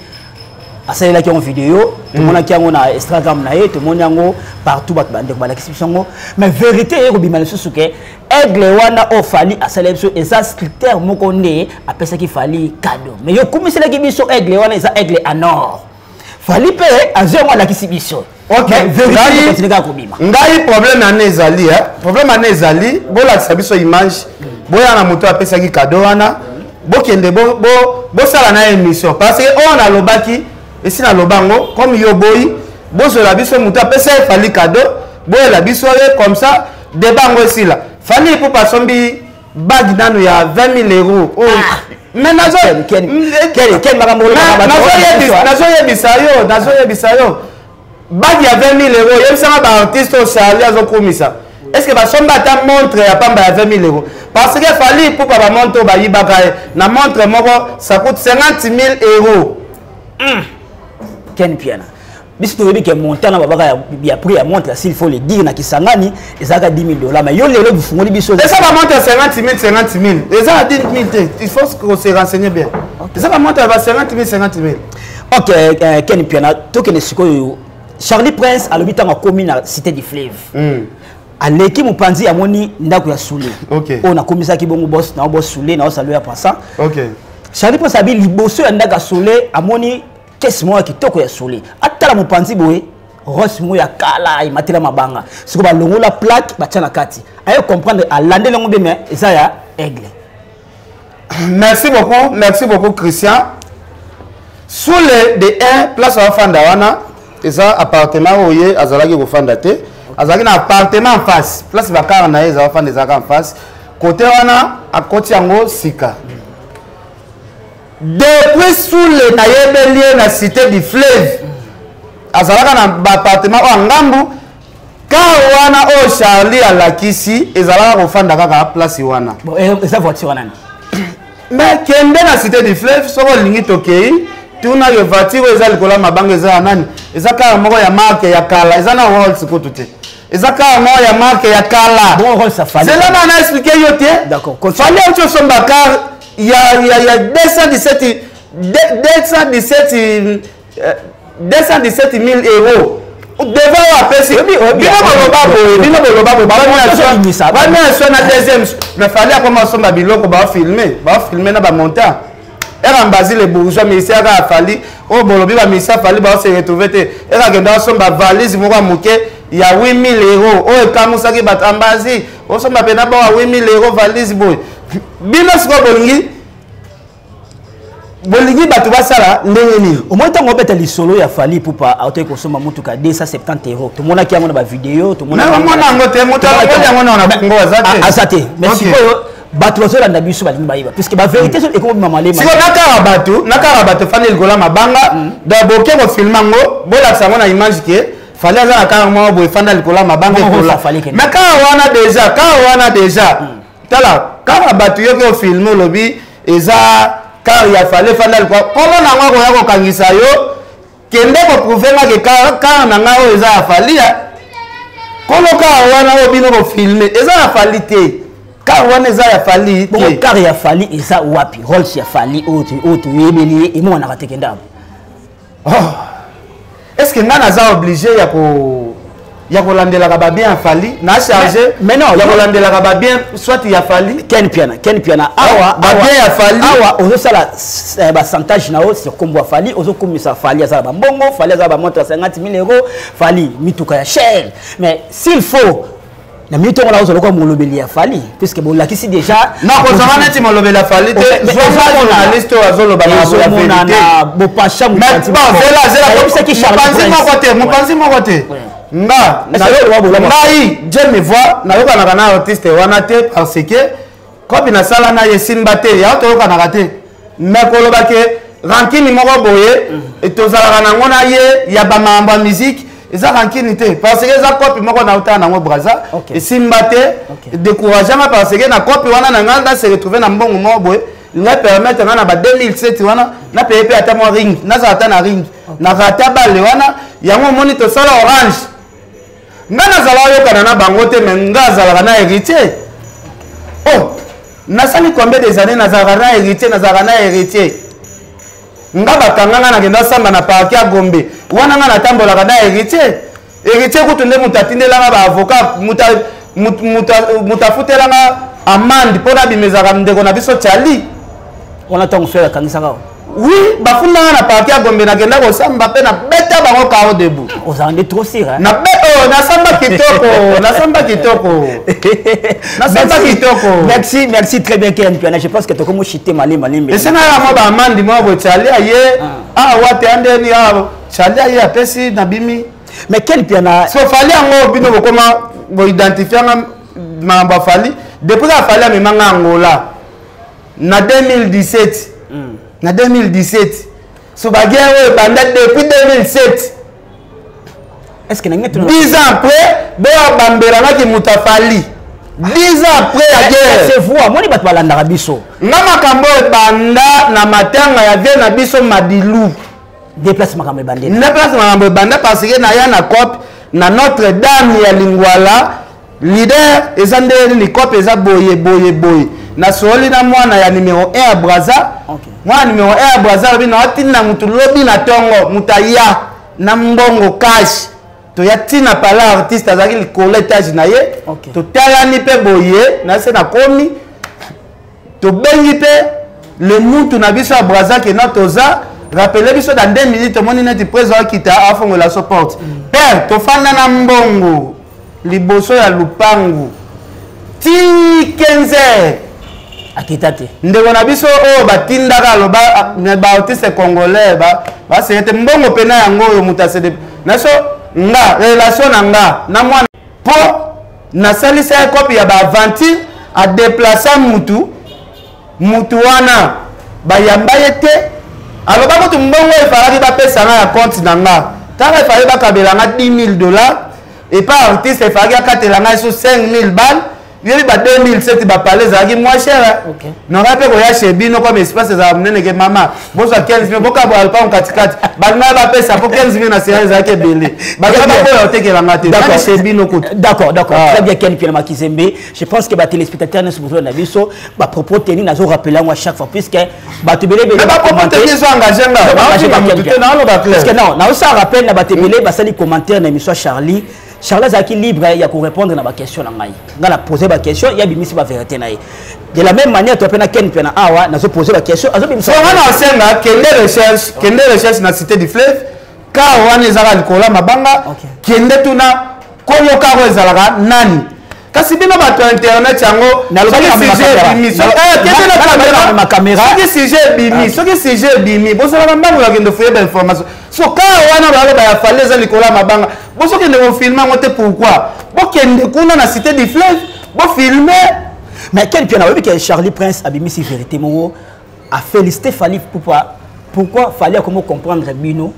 Speaker 3: asalelaki yango video. Tomonaki yango na Instagram na ye, tomoni yango partout, bato bandeko balakisi biso yango. Mais vérité eye kobima lisusu ke aigle wana oyo Fally asaleli biso eza sculpteur moko nde apesaki Fally cadeau. Mais yo okumiselaki biso aigle wana eza aigle en or. Fally mpe azwi yango, alakisi biso.
Speaker 2: Ok,
Speaker 3: kaka kobima.
Speaker 2: Ngai problème wana ezali, problème wana ezali, bolakisa biso image, boya na moto apesaki cadeau wana, bokende bosala na émission, parce que oyo nalobaki esi naloba yango. Comme yo boyi, bozwela biso moto apesa ye Fally cadeau, boyela biso ye, comme ça débat yango esila. Fally Ipupa asombi bague nanu ya 20 000 €. Mais nazoyebisa yo, nazoyebisa yo, bague ya 20 000 €. Yebisanga, baartiste oyo Charlie azokumisa, est ce que basomba ata montre ya pamba ya 20 000 €? Parce que Fally Ipupa, bamontre oyo bayibaka ye na montre moko, ça coûte 50 000 €.
Speaker 3: Ken Piana, biso toyebi ke montant na babaka ya prix ya montre, s'il faut le dire, na Kisangani ezalaka 10 000 $. Mais yo lelo bifungoli biso.
Speaker 2: Eza bamontre ya 50 000, 50 000, eza na 10 000 te. Il faut qu'on se renseigne bien. Eza bamontre ya ba 50 000, 50 000.
Speaker 3: Ok, Ken Piana, tokende sikoyo. Charlie Prince alobi ntango akomi na Cité du Fleuve, aleki mopanzi, amoni ndako ya Sule oyo nakomisaki bongo bos na bos Sule na osalo ya passant. Charlie Prince abi liboso ya ndako ya Sule, amoni kesi moko ya kitoko ya Sule. Atala mopanzi boye, Rolls moko ya kala ematela mabanga. Sikoyo balongola plaque, batia na kati. Aye comprendre, alandeli yango bien, mais eza ya aigle.
Speaker 2: Merci beaucoup, merci beaucoup, Christian. Sule de 1 place afanda wana eza appartement oyo ye azalaki kofanda te. Azalaki na appartement en face, place bakara na ye ezala fanda, ezalaka en face côté wana. Akoti yango sika. Depuis Sule nayebeli ye na Cité du Fleuve, azalaka na baappartement oyo ngambu car wana oyo Charlie alakisi, ezalaka kofanda kaka place wana.
Speaker 3: Bon, eza voiture wana?
Speaker 2: Mais kende na Cité du Fleuve soki olingi, tokei tuna ke voiture oyo eza likolo ya mabanga eza ya nani. Eza kaka moko ya marque ya kala, eza na Rolls kutu te, eza kaka moko ya marque ya kala.
Speaker 3: Bon, Rolls afali.
Speaker 2: Zela na na expliquer yo te.
Speaker 3: D'accord.
Speaker 2: Fally auti osomba car ya 217 217 217 000 euros devant oyo apesi. Bino boloba boye, bino boloba boye, première so na deuxième. Mais Fally akoma osomba biloko, baofilme, baofilme na bamontant. Era Mbazi le bourgeois, ministère kaka Fally oyo bolobi, baministère Fally baose retrouve te. Era akenda osomba valise moko ya moke ya 8000 € oyo ekamusaki bato. Ambazi osomba mpena bao ya 8000 € valise boye. Bino sikoyo bolingi Bolingi bato basala ndenge nini?
Speaker 3: Omoni, ntango obeta lisolo ya Fally Ipupa, autaki kosomba motuka 270 euro, tomonaki yango na bavideo.
Speaker 2: Tomonana yango te, moto alongoli yango na Kongo aza te.
Speaker 3: Aza te. Mais sikoyo bato bazolanda biso, balingi bayeba, puisque bavérité ekobima malema.
Speaker 2: Siko nakaka bato, nakaka bato efandi likolo ya mabanga. Donc boke kofilmer yango, bolakisa yango na image ke Fally aza na kaka moko boye, efanda likolo ya mabanga, ekola. Mais kaka wana déjà, kaka wana déjà, tala kaka bato yoki ofilmer, olobi eza car ya Fally efanda likolo, kolo nango akoya kokangisa yo. Kende koprouver nga ke car na ngai oyo eza ya Fally. Ya kolo car wana oyo bino kofilmer eza ya Fally te, car wana eza ya Fally
Speaker 3: te. Car ya Fally eza wapi? Rolls ya Fally oyo toyebeli ye emonanaka te, kende apo.
Speaker 2: Oh. Est ce que ngai naza obligé ya kolandelaka babien ya Fally na charge?
Speaker 3: Mais non.
Speaker 2: Ya kolandelaka babien soit ya Fally.
Speaker 3: Ken Piana, Ken Piana, awa
Speaker 2: babien ya Fally.
Speaker 3: Awa ozosala bacentage na yo sur kombo ya Fally, ozokomisa Fally azala bambongo, Fally azala bamontre ya 50 000 euros, Fally mituka ya cher. Mais s'il faut na minute yango, nakozala lokola molobeli ya Fally, puisque bolakisi déjà.
Speaker 2: Nakozala neti molobeli ya Fally te, journaliste oyo azoloba ya vérité.
Speaker 3: Bopasha.
Speaker 2: Mopanzi moko te, mopanzi moko te. Nga, ngai, je me vois, nayokanaka na artiste wana te, parce que kopi nasala na ye simba te, yango toyokanaka te. Mais koloba ke rancune moko boye tozalaka nango na ye ya bamakambo ya musique, eza rancune te, parce que eza kopi moko nautala nango Braza, esimba te, décourageanga, parce que na kopi wana na ngai nase retrouve na mbongo moko boye, ngai permettre ngai na ba 2007 wana napeye mpe ata mwa ring, nazala ata na ring, narata bale wana. Yango omoni tosala Orange. Ngai nazala oyokana na bango te, mais ngai azalaka na Héritier. Oh, nasali combien des années nazalaka na Héritier, nazalaka na Héritier. Nga bakanga nga, nakenda samba na parquet ya Gombe wana, nga natambolaka na Héritier. Héritier kutu nde moto atindelanga baavocat, moto afutelanga amende mpo nabimezaka ndeko na biso Charlie.
Speaker 3: Wana ntango Ferre akangisaka?
Speaker 2: Oui, bafundanga na parquet ya Gombe, nakenda kosamba mpe nabeta bango KO debout.
Speaker 3: Ozala nde trop sûr.
Speaker 2: Oh, nasamba kitoko, nasamba kitoko, nasamba kitoko.
Speaker 3: Merci, merci, très bien, Ken Piana. Je pense que tokomo chite malembe malembe.
Speaker 2: Esengaka mwa baamandi mwa boye. Charlie aye awa te, andeni awa Charlie aye apesi, nabimi.
Speaker 3: Mais Ken Piana.
Speaker 2: So Fally yango, bino bokoma boidentifianga makambo ya Fally depuis ka Fally amemanga Angola na 2017. Na 2017, so baguerre oyo ebanda depuis 2007.
Speaker 3: Est ce que nange
Speaker 2: 10 ans après boya bambelangaki moto afali, 10 ans après ya guerre.
Speaker 3: C'est vous, amoni bato balandaka biso.
Speaker 2: Nga makambo oyo ebanda na matanga ya vie na biso Madilu.
Speaker 3: Déplace makambo ebandeli.
Speaker 2: Nde place makambo ebanda, parce que naya na cope na Notre Dame ya Lingwala, leader eza nde nini, cope eza boye boye boye. Nasoli na mwana ya numéro 1 ya Braza. Mwana numéro 1 ya Braza alobi na atinda mutu lobi na ntongo, moto aya na mbongo cash, toya ntina pala artiste azalaki likolo étage na ye. Totalani mpe boye na se, nakomi, tobengi mpe le mutu na biso ya Braza ke na toza rapele biso dans 2 minutes, tomoni neti président akita, afongola so porte. Père, tofanda na mbongo liboso ya lupangu ti 15 heures.
Speaker 3: Akita te.
Speaker 2: Ndeko na biso oyo batindaka aloba na baartiste congolais baseye te mbongo mpena yango oyo moto asede na so. Nga relation na nga na mwana, mpo nasalisa ye kopi ya baaventure, adeplaça mutu, mutu wana bayamba ye te. Aloba kutu mbongo efalaki bapesa nga ya compte na nga, ntango efalaki bakabela nga 10 000 $, epa artiste efalaki akatela ngai so 5 000 balles. Yebi ba 2007, bapale ezalaki moins cher. Nonga mpe koya chez bino comme espace ezala monene ke mama bozwa 15 000, bokabola lupango katikati. Balinga bapesa po 15 000 na sera ezalaki ebele, balinga baboya otekelanga te nani chez bino kutu.
Speaker 3: D'accord. Très bien, Ken Piana Makizembe. Je pense que ba téléspectateurs nyonso bozwa na biso ba propos tenus, nazo rappeler yango à chaque fois, puisque bato ebele ebele.
Speaker 2: Mais bapropos tenus ezo engage nga mutu te, naoloba clair.
Speaker 3: Parce que non, naosala rappel na bato ebele basali commentaire na émission ya Charlie. Charlie azalaki libre ya korépondre na baquestion na ngai. Ngai na pose baquestion, ya bimisi bavérité na ye. De la même manière, to mpe na Ken mpe na awa nazopose baquestion, azobimisa.
Speaker 2: So nga na osenga, kende recherche, kende recherche na Cité du Fleuve, car wana ezalaka likolo ya mabanga. Kende tuna koyo car oyo ezalaka nani. Kasi bino bato ya internet yango, soki sujet ebimi, soki sujet ebimi, bozalaka mbango ya kende fouiller bainformation. So kaka wana baloba ya Fally eza likolo ya mabanga, bozokende kofilmer yango te. Pourquoi bokende kuna na Cité du Fleuve, bofilmer?
Speaker 3: Mais Ken Piana, oyebi ke Charlie Prince abimisi vérité moko, afélicité Fally. Pourquoi? Pourquoi Fally akomi comprendre bino?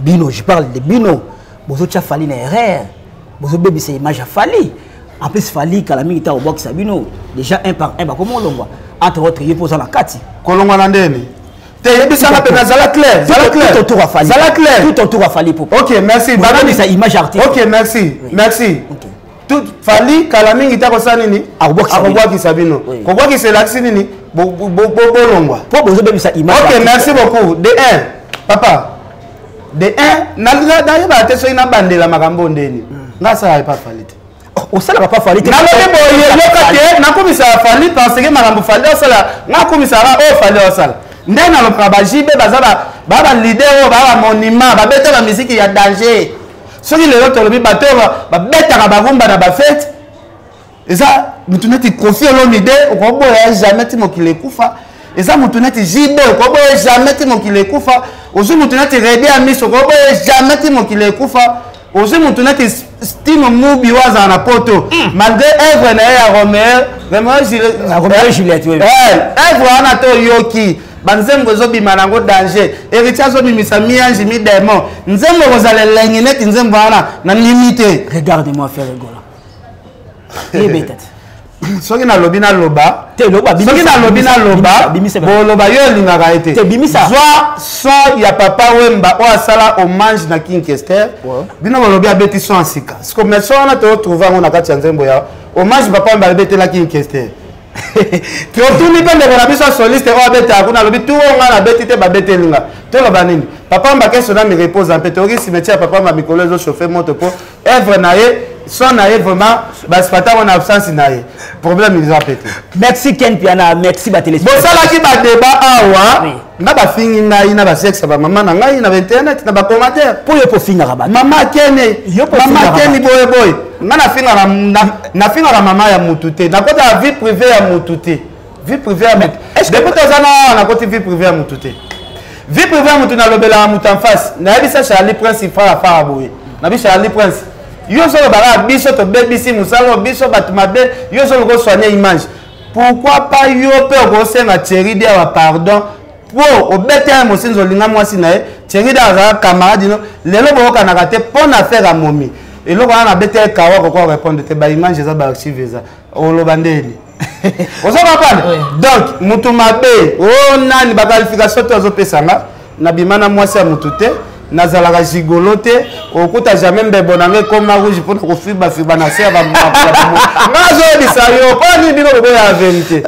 Speaker 3: Bino, je parle de bino, bozotia Fally na erreur, bozobebisa image ya Fally. En plus, Fally kala mingi ta obwakisa bino déjà un par un, bakoma olongwa, entre autres ye mpo oza na kati.
Speaker 2: Kolongwa na ndeni te, yebisanga mpe nazala clair, zala clair.
Speaker 3: Tout autour ya Fally.
Speaker 2: Zala clair.
Speaker 3: Tout autour ya Fally po
Speaker 2: Ok, merci.
Speaker 3: Bobebisa image artiste.
Speaker 2: Ok, merci, merci. Tout Fally kala mingi ta kosala nini? Akobwakisa bino. Kobwakisa elakisi nini? Bolongwa.
Speaker 3: Mpo bozobebisa image.
Speaker 2: Ok, merci beaucoup. De 1, papa, de 1, nayebaka te soki nabandela makambo ndeni. Nga asalaka epa Fally te.
Speaker 3: Osalaka pa Fally te.
Speaker 2: Nalobi boye, yoka te, nakomisaka Fally parce que makambo Fally osala, nga akomisaka oyo Fally osala. Nde nalobaka, bajibe baza ba baleader oyo baa bamonument, babeta bamiziki ya danger. Soki lelo tolobi bato oyo babetaka barumba na bafete, eza mutu neti Koffi Olomide, okoboya jamais ti mokili ekufa. Eza mutu neti JB, okoboya jamais ti mokili ekufa. Ozwi mutu neti Reddy Amisi, okoboya jamais ti mokili ekufa. Ozwi mutu neti Stino Mubi oyo azala na Poto, malgré œuvre na ye ya Romeo,
Speaker 3: Romeo Juliette.
Speaker 2: Œuvre wana to oyoki banzembo ezobima nango danger. Héritier azobimisa mi-ange mi-démon, nzembo ekozala elengi neti nzembo wana na ndimi te.
Speaker 3: Regarde-moi, Ferre Gola yebeta te.
Speaker 2: Soki nalobi, naloba.
Speaker 3: Te, loba.
Speaker 2: Soki nalobi, naloba, boloba yo olingaka ye te.
Speaker 3: Te, bimisa.
Speaker 2: Zwa son ya Papa Wemba oyo asala hommage na King Kester. Bino bolobi abeti son ya sika siko, mais son wana totrouve yango na kati ya nzembo ya hommage Papa Wemba abetelaki King Kester. Totuni mpe ndeko na biso soliste oyo abetaka kuna, alobi tu oyo ngai nabeti te, babeteli nga. Toloba nini? Papa Wemba keso na mi repose mpe toyoki cimetière Papa Wemba mikolo ezochauffe moto mpo œuvre na ye, son na ye, vraiment basipata na absence na ye, problème eza pe te.
Speaker 3: Merci Ken Piana, merci batéléspectateur.
Speaker 2: Bosalaki badébat awa nga bafingi ngai na basexe bamama na ngai na bainternet na bacommentaire.
Speaker 3: Mpo yo pofingaka bato.
Speaker 2: Mama Kene, mama Keni boye boye. Nga nafingaka mama ya mutu te, nakotaka vie privée ya mutu te. Vie privée ya mutu, depuis toza na awa, nakoti vie privée ya mutu te. Vie privée ya mutu, nalobelaka mutu en face. Nayebisa Charlie Prince frère afara boye, nabi Charlie Prince, yo ozolobaka biso tobebisi mosala, biso bato mabe, yo ozoluka osoigne image. Pourquoi pas yo mpe okosenga Thierry Diawa pardon mpo obete ya mosinzi, olinga mwasi na ye? Thierry Diawa azalaka camarade no, lelo boyokanaka te mpo na affaire ya momi. Eloko wana nabete ye kawa, kokoka répondre te. Baimage eza, baarchive eza, oloba ndeni? Ozo comprendre? Donc mutu mabe o nani, baqualification te azopesanga. Nabima na mwasi ya mutu te, nazalaka gigolo te, okuta jamais mbebo na ngai ekoma rouge mpona kofibafiba na se ya nga. Azoyebisa yo mpo nini bino boboya vérité.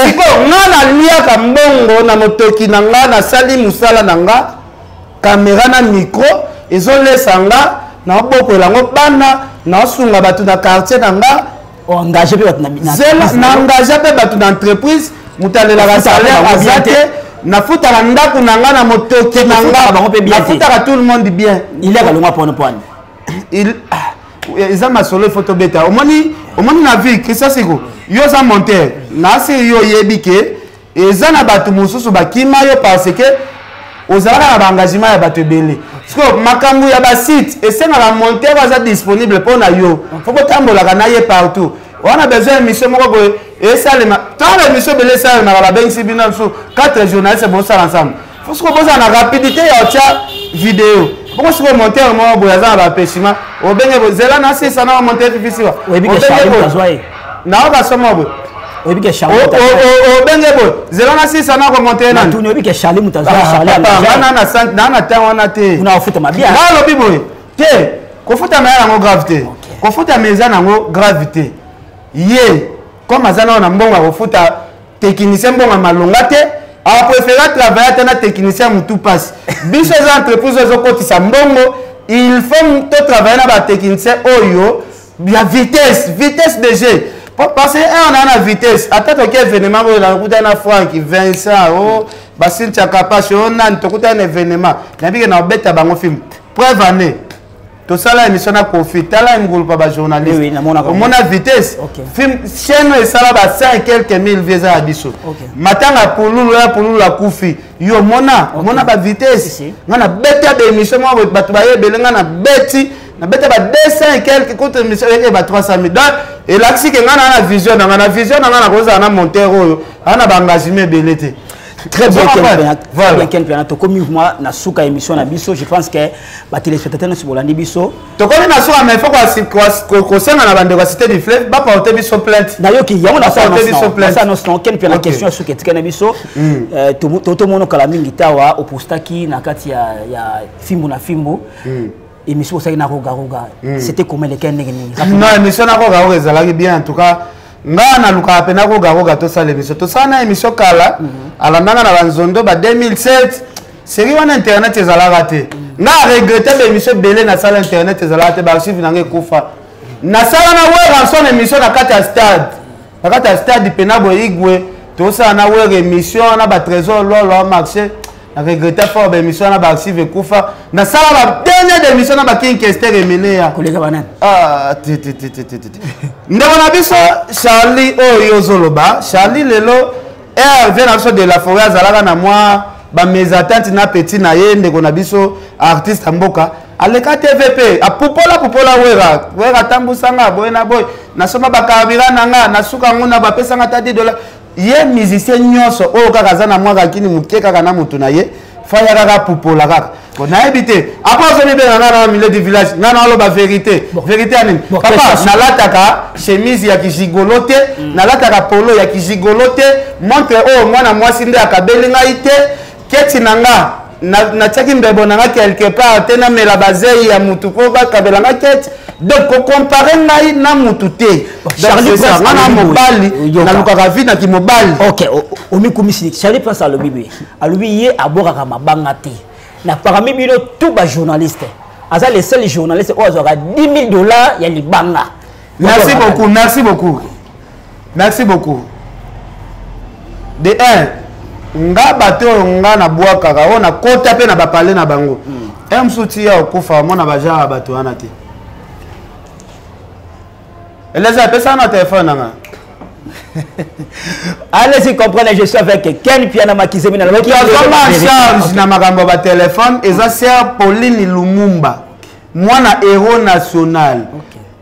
Speaker 2: Sikoyo nga naliaka mbongo na motoki na nga, nasali mosala na nga, caméra na micro ezolesa nga, naobokola yango bana, naosunga bato na quartier na nga.
Speaker 3: Engage mpe bato.
Speaker 2: Na engage mpe bato na entreprise. Moto alelaka salaire aza te. Nafutaka ndako na nga na motoki na nga, nafutaka tout le monde bien.
Speaker 3: Il akalongwa pono poani.
Speaker 2: Eza masolo ifo tobeta. Omoni, omoni na vie, Christian Siko, yo oza monteur nasi, yo oyebi ke eza na bato mosusu bakima yo parce que ozalaka na baengagement ya bato ebele. Sikoyo makambo ya basite esengaka monteur aza disponible mpo na yo, fo botambolaka na ye partout. Wana besoin émission moko boye esalema, ntango émission ebele esalemaka, babengisi bino biso 4 journaliste, bosala ensemble, fo sikoyo bozala na rapidité ya otya video bongo. Sikoyo monteur moko boye aza na bapeshima, obenge boye, zela nasisa na monteur fifisiwa, naoka somo boye, obenge boye, zela nasisa na komonter. Nani na temps wana te? Nalobi boye te, kofutama ya yango grave te, kofutama eza nango grave te. Ye comme aza nao na mbongo ya kofuta technicien, mbongo ya malonga te, apréféra travailler ata na technicien ya motu mpasi. Biso eza entreprise oyo ezokotisa mbongo, il faut totravaille na batechnicien oyo ya vitesse, vitesse de jeu, parce que un on a na vitesse. Ata toki événement oyo, nakutani na Frank Vincent o Basintia Kapashe o nani, tokutani na événement, nayebike na obeta bango film. Preuve année. Tosala émission na Kofi, tala ngulupa ba journaliste. Omona vitesse. Film chaîne esala ba 5 et quelques mille vues ya biso. Matanga pululu ya pululu akufi. Yo mona, mona ba vitesse. Nga na beta ba émission moi bato ba yebele nga na beti na beta ba 200 et quelques contre émission et ba 300 000. Donc elakisi ke nga na vision na nga na vision na nga na kozala na monteur oyo, ana ba engagement ebele te.
Speaker 3: Très bien, Ken Piana. Très bien, Ken Piana. Tokomi moi na suka émission na biso, je pense que ba téléspectateurs nyonso bolandi biso.
Speaker 2: Tokomi na suka, mais il faut kosenga na bandeko ya Cité du Fleuve ba porter biso plainte.
Speaker 3: Nayoki yango na sa na sa non Ken Piana, question ya suka etikali na biso. Tomono kala mingi tawa opostaki na kati ya fimbu na fimbu. Émission osalaki na Roga Roga. C'était comment les Ken ndenge nini?
Speaker 2: Non, émission na Roga Roga ezalaki bien en tout cas. Nga nalukaka mpe nakogakoga tosala émission, tosala na émission kala, alandanga na banzondo ba 2007 série wana internet ezalaka te. Nga regrette ba émission ebele nasala, internet ezalaka te, baarchive nanga ekufa. Nasala na Werrason émission na kati ya stade, na kati ya stade mpena boye igwe, tosala na Wera émission na batrésor lolo marché. Na regrette fort ba émission na baarchive ekufa. Nasala ba dernière émission na baking Kester Emeneya.
Speaker 3: Koleka banani?
Speaker 2: Ah, te te te te te te. Ndeko na biso Charlie oyo ozoloba, Charlie lelo Hervé na biso de la forêt azalaka na mwa bamésatente na petit na ye. Ndeko na biso artiste ya mboka aleka TVP, apupola pupola Wera. Wera atambusanga boye na boye, nasomba bacarburant na nga, nasuka ngo na bapesanga ta 10 dollar. Ye musicien nyonso oyo kaka aza na mwa kakini moke kaka na motu na ye, faya kaka pupola kaka. Bon, nayebi te, après ozomibenga nga na milieu du village, nga na oloba vérité. Vérité ya nini, papa? Nalataka chemise ya kizigolo te, nalataka polo ya kizigolo te, montre oyo mwana mwasi nde akabeli ngai te, keti na nga natiaki mbebo na nga quelque part te, namela bazei ya mutu mpo bakabela nga keti. Donc kocomparer ngai na mutu te. Nga na mobali, nalukaka vie na kimobali.
Speaker 3: Ok, omikumisi. Charlie Prince alobi boye, alobi ye abwakaka mabanga te na parmi bino tout bajournaliste, aza le seul journaliste oyo azwaka 10 000 $ ya libanga.
Speaker 2: Merci beaucoup, merci beaucoup, merci beaucoup. De un, nga bato oyo nga nabwakaka oyo nakota mpe na bapale na bango, un mosusu ti ya okufa omona bagenre ya bato wana te. Eleza apesaka na telefone nanga.
Speaker 3: Allez-y comprendre, je suis avec Ken Piana Makizemi na
Speaker 2: Moto azwanga en charge na makambo ya batelefone eza sœur Pauline Lumumba, mwana héros national.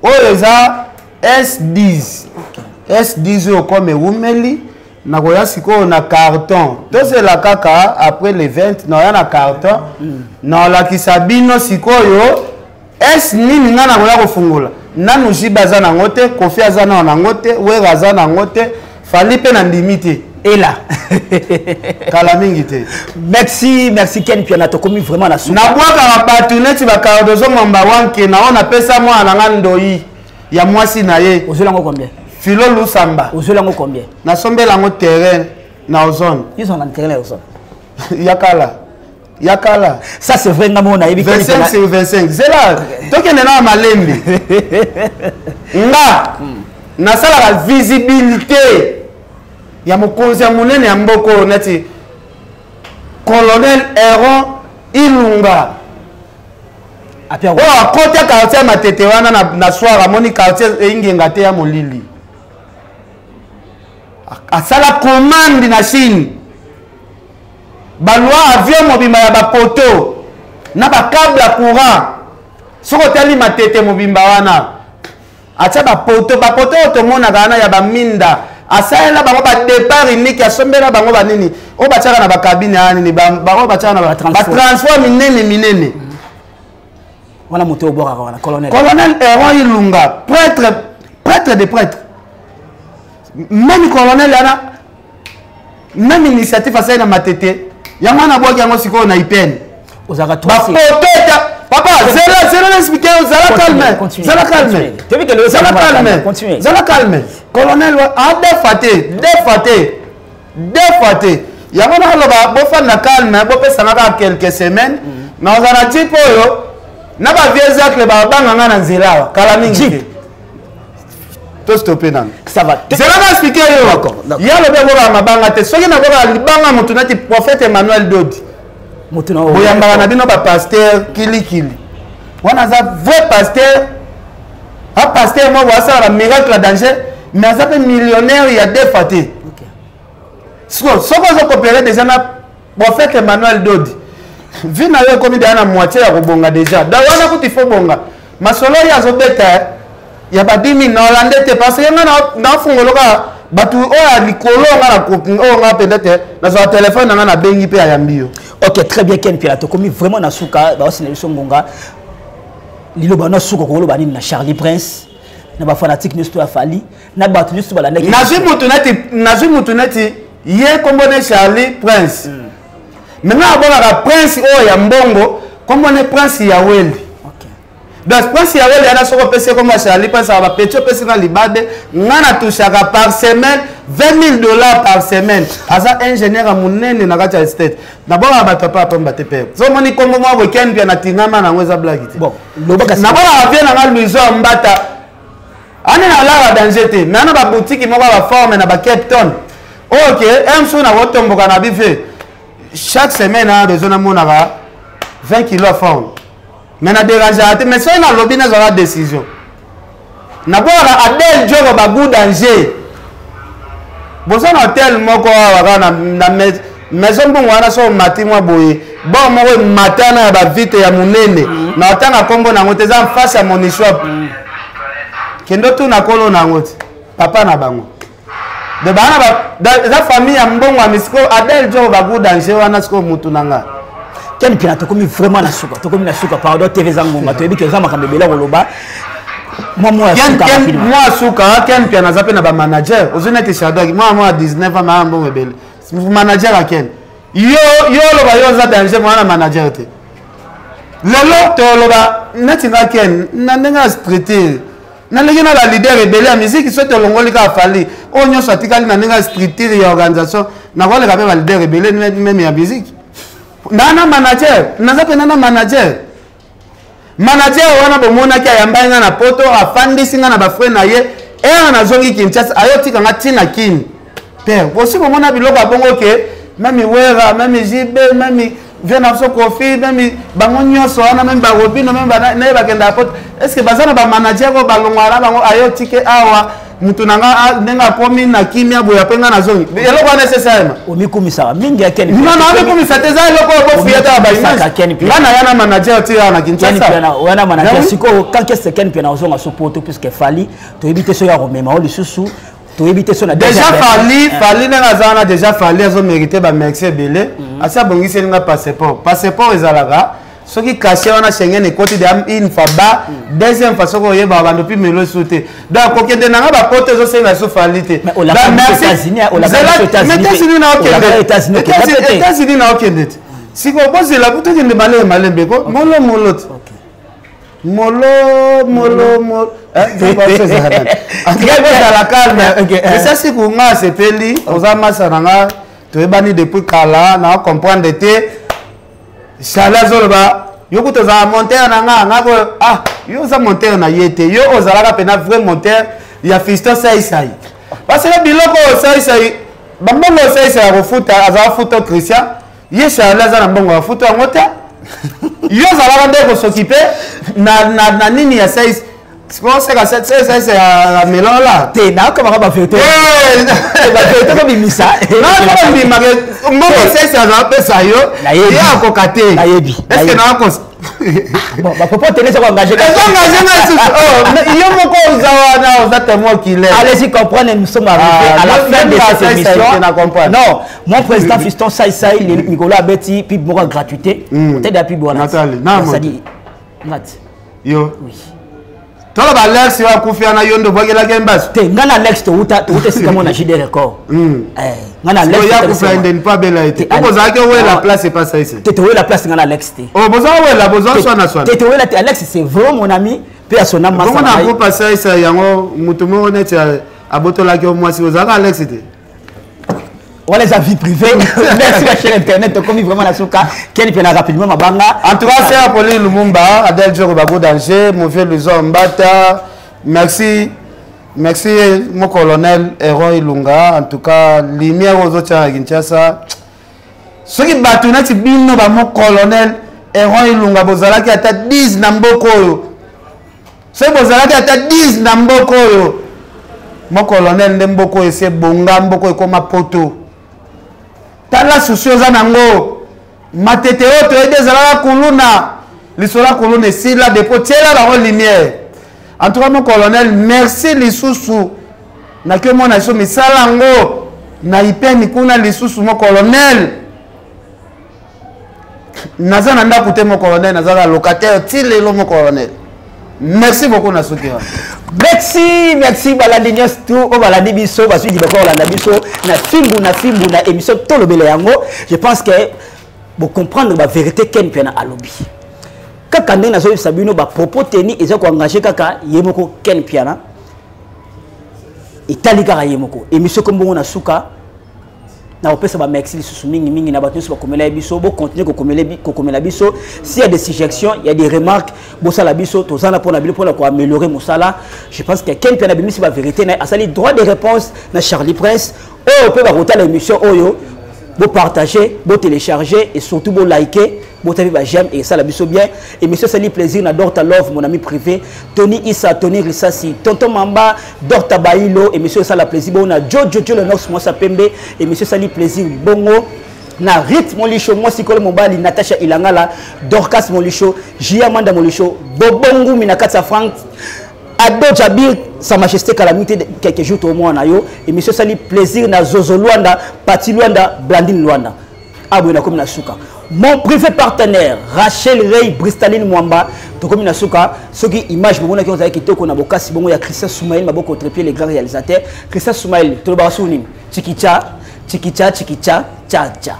Speaker 2: Oyo eza S10, S10 oyo comme ewumeli, nakoya sikoyo na carton. Tozela kaka après le 20, naoya na carton, naolakisa bino sikoyo S nini ngai nakoya kofungola. Nanu Jibe aza nango te, Kofi aza nao nango te, Wera aza nango te, Fali mpe na ndimi te.
Speaker 3: Ela.
Speaker 2: Kala mingi te.
Speaker 3: Merci, merci Ken Piana, tokomi vraiment na suka.
Speaker 2: Nabwakaka bato neti bacardozo mwamba wanke na oyo napesa mwana na nga ndoi ya mwasi na ye.
Speaker 3: Ozwela combien?
Speaker 2: Filo Lusamba.
Speaker 3: Ozwela combien?
Speaker 2: Nasombela yango terrain na Ozone.
Speaker 3: Ils ont terrain na Ozone?
Speaker 2: Yakala, yakala.
Speaker 3: Ça c'est vrai, nga mona yebi.
Speaker 2: 25 sur 25. Zela, tokende na malembe. Nga nasalaka visibilité ya mokonzi ya monene ya mboka oyo neti colonel Heron Ilunga oyo akota quartier ya Matete wana na soir, amoni quartier eingenga te ya molili, asala commande na Chine, balwa avion mobimba ya bapoto na bacable ya courant. Soki otali Matete mobimba wana, atia bapoto, bapoto oyo tomonaka wana ya baminda, asalela bango badépart unique, asombela bango banini oyo batiaka na bacabine ya nini, bango batiaka na batransfort minene minene.
Speaker 3: Wana moto obwakaka wana, colonel?
Speaker 2: Colonel Heron Ilunga, prêtre, prêtre de prêtre. Même colonel wana, même initiative asali na Matete, yango wana abwaki yango sikoyo na Ipene.
Speaker 3: Ozalaka
Speaker 2: Bapoto eta. Papa, zela, zela na expliquer. Zala calme, zala calme, zala calme, zala calme. Colonel adefa te, defa te, defa te. Yango nakoloba bofanda calme, bopesanga kaka quelques semaines, nakozala na type oyo na bavieux zacle babanga nga na nzela awa kala mingi te. Tostope nano.
Speaker 3: Ça va.
Speaker 2: Zela na expliquer yo. Ye alobi abokaka mabanga te. Soki nabokaka libanga motu nati prophète Emmanuel Dodi, boyambaka na bino bapasteur kilikili. Wana aza vrai pasteur, a pasteur moko asala ba miracle ya danger, mais aza mpe millionnaire ya deux fois te. Sikoyo soki ozokopere déjà na prophète Emmanuel Dodi, vie na yo ekomi deja na moitié ya kobonga déjà. Donc wana kutu il faut bonga masolo oyo azobeta ya ba 10 000 na hollandais te, parce que nga nafungoloka bato oyo ya likolo nga na oyo nga mpenza te, nazwaka telefone na nga nabengi mpe ayambi yo.
Speaker 3: Ok, très bien. Ken Mpiana, tokomi vraiment na suka, baosina biso ngonga. Liloba na suka, koloba nini na Charlie Prince, na bafanatique nyonso to ya Fally, na bato nyonso balandaki?
Speaker 2: Nazwi mutu neti ye, kombo ne Charlie Prince. Me nga abongaka Prince oyo ya mbongo, kombo ne Prince ya Weli. Donc Prince ya Weli yana, soki opesi ye kombo ya Charlie Prince aka bapeti, opesi nga libabe. Nga natushaka par semaine 20 000 $ par semaine. Aza ingénieur ya monene na kati ya state. Nabongaka bato apa apamba te. Pere so omoni kombo mwa weekend pia natingama nango, eza blague te.
Speaker 3: Bon, loba kasi.
Speaker 2: Nabongaka vie nanga Luiso ya Mbata ani nalaka danger te, me ana babutiki moko ya baforme na bacape Town oyo ke msu nakotomboka na bife chaque semaine aya besoin namonaka 20 kilo ya forme, mais na dérangeaka te. Mais soki nalobi, nazwaka décision. Nabwaka Adel Joko bagu danger. Boza na hotel moko awa kaka na maison mbongo wana, so omati mwa boye, bor moko ematana ya bavite ya monene, na otanga nkombo nango te, eza face ya monishop. Kende otuna nkolo nango te, papa na bango de bana eza famille ya mbongo ya misiko. Adel Joko bagu danger wana sikoyo mutu na nga.
Speaker 3: Ken Mpiana, tokomi vraiment na suka, tokomi na suka. Pardon, TV eza ngonga, toyebi ke eza makambo ebele koloba. Mwa mwa ya suka, rapidement.
Speaker 2: Mwa suka, Ken Mpiana aza mpe na bamanager. Ozwi neti Shadok, mwa mwa 19 ans, maa mbongo ebele, manager aken yo yo oloba yo oza danger, mwana manager te. Lelo toloba neti nga Ken na ndenge ya structure, naleki na baleader ebele ya misiki. Soki tolongoli kaka Fally, oyo nyonso atikali na ndenge ya structure ya organisation, nakoleka mpe baleader ebele même ya misiki. Naa na manager, naza mpena na manager. Manager wana bomonaki ayambai nga na Poto, afandisi nga na bafrère na ye. Ere nazongi Kinshasa, ayotika nga ntina Kini. Père, bosi bomona biloko ya bongo ke même Wera, même JB, même vie na biso Kofi, même bango nyonso wana, même barobino, même naye bakendaka Poto, est ce que baza na bamanager oyo balongwaka na bango? Ayotike awa mutu na nga ndenge akomi na kimia boye, ape nga nazongi, eloko wana esesalema.
Speaker 3: Omikumisaka mingi ya Ken.
Speaker 2: Non, non, omikumisa te, eza eloko oyo bofuya ta baimage. Nga na ya na manager ti awa na Kinshasa.
Speaker 3: Wana manager. Sikoyo, quand est-ce Ken Mpiana ozonga so Poto? Puisque Fally, toyebi te soki akomema o lisusu, toyebi te so na
Speaker 2: Déjà Fally, Fally ndenge aza wana, déjà Fally azomérite bamerci ebele. Asi abongiseli nga passeport. Passeport ezalaka soki cachet wana Schengen ekoti de une fois ba deuxième fois, soki oyebaka bando mpi melo esu te. Donc kokende nanga bapoto ezosenga so Fally te. États-Unis naokende, États-Unis naokende te. Sikoyo bozela, tokende malembe malembe ko, molo molo te, molo molo molo, ozala calme. Esa siku nga asepeli, oza masa na nga, toyebani depuis kala. Na comprendre te, Charle azoloba yo kuta ozala monteur na nga. Nga ko ah, yo oza monteur na ye te, yo ozalaka mpena vrai monteur ya Fiston Saisai, parce que biloko oyo Saisai, bambongo oyo Saisai ya kofuta, azala futa Christian. Ye Charle aza na mbongo ya futa yango te. Yo ozalaka nde kosokipe na nini ya Saisai. Sika Saisai ya melola.
Speaker 3: Te, nayokamaka bavérité, bavérité kobimisa.
Speaker 2: Nakobimaka mbongo Saisai azala pesa yo, ye akoka te.
Speaker 3: Nayebi.
Speaker 2: Est-ce nakosa?
Speaker 3: Bon, bapropos tene eza koengage.
Speaker 2: Ezoengage nga lisusu. Yo moko oza wana, oza témoin oculaire.
Speaker 3: Allez-y comprendre, nous sommes arrivés à la fin de cette émission. Non, mon président Fiston Saisai, Nicolas abeti pub moko gratuité, otedi pub wana.
Speaker 2: Natali.
Speaker 3: C'est-à-dire ngati.
Speaker 2: Yo.
Speaker 3: Oui.
Speaker 2: Toloba Alex oyo akufi wana, yo nde obwakelaki mbasu.
Speaker 3: Te, nga na Alex touta esika mo na JD Record. Nga na Alex.
Speaker 2: Ya kufa ndeni mpo abela ye te, po bozalaki owela place epa Saise.
Speaker 3: Te, towela place nga na Alex te.
Speaker 2: Oh, boza owela, boza swana swana.
Speaker 3: Te, towela te. Alex, c'est vraiment mon ami mpe asona.
Speaker 2: Masa na groupe Saise yango, motu moko neti abotolaki yo mwasi, ozalaka Alex te.
Speaker 3: Wana eza vie privée. Merci ma chère internet, tokomi vraiment na suka. Ken Mpiana, rapidement mabanga.
Speaker 2: En tout cas, c'est Apolline Lumumba, Adèle Djoro Bago Danger, mon vieux Luzo Mbata. Merci, merci mon colonel Héron Ilunga. En tout cas, lumière aux autres à Kinshasa, soki bato neti bino bamo colonel. Eron Ilunga bozalaki ata 10 na mboka oyo, soki bozalaki ata 10 na mboka oyo, mo colonel nde mboka oyo esi ebonga, mboka oyo ekoma poto. Tala susi oza nango, matete oyo toyebi ezalaka kuluna, lisolo ya kuluna esila depo tiela bango lumière. En tout cas mon colonel, merci lisusu naki omona biso misala yango na ipeni kuna lisusu. Mon colonel, naza na ndako te, mon colonel, nazaka locataire ti lelo. Mon colonel, merci beaucoup na suki wana.
Speaker 3: Merci, merci balandi nyonso tu oyo balandi biso, bazwi libaku kolanda biso na fimbu na fimbu na émission Tolobela yango. Je pense que bocomprendre bavérité Ken Mpiana alobi. Kaka ndenge nazoyebisa bino, bapropos teni eza koengage kaka ye moko Ken Mpiana, etali kaka ye moko. Émission kombongo na suka na kopesa bamerci lisusu mingimingi na bato nyonso bakomela ye biso. Bocontinue kokomela biso. S'il y a des suggestions, il y a des remarques, bosala biso, toza na mpona bino mpona koaméliorer mosala. Je pense que Ken Mpiana abimisi bavérité na ye, asali droit de réponse na Charlie Prince. Oyo mpe bakotala émission oyo, bopartager, botélécharger et surtout boliker, botabi ba j'aime et ça la biso bien. Émission sali plaisir na Dorta Love, mon ami privé, Tony Issa, Tony Risasi, Tonton Mamba, Dorta Bailo. Émission ça la plaisir bon na Jojo Jojo le Nox Mwasa Pembe. Émission sali plaisir bongo na Rit Molisho, mwasi kolo mobali, Natacha Ilangala, Dorcas Molisho, Jia Manda Molisho, Bobongu Minakatsa, Frank Ado Jabir, Sa Majesté Calamité, quelques jours au moins na yo. Émission sali plaisir na Zozo Luanda, Pati Luanda, Blandine Luanda. Aboye nakomi na suka. Mon privé partenaire Rachel Ray, Bristaline Mwamba, tokomi na suka. Soki image bomonaki ozalaki kitoko na bokasi bongo ya Christian Soumaïl Maboko Trépied, le grand réalisateur Christian Soumaïl, tolobaka su nini? Chikicha chikicha chikicha cha cha.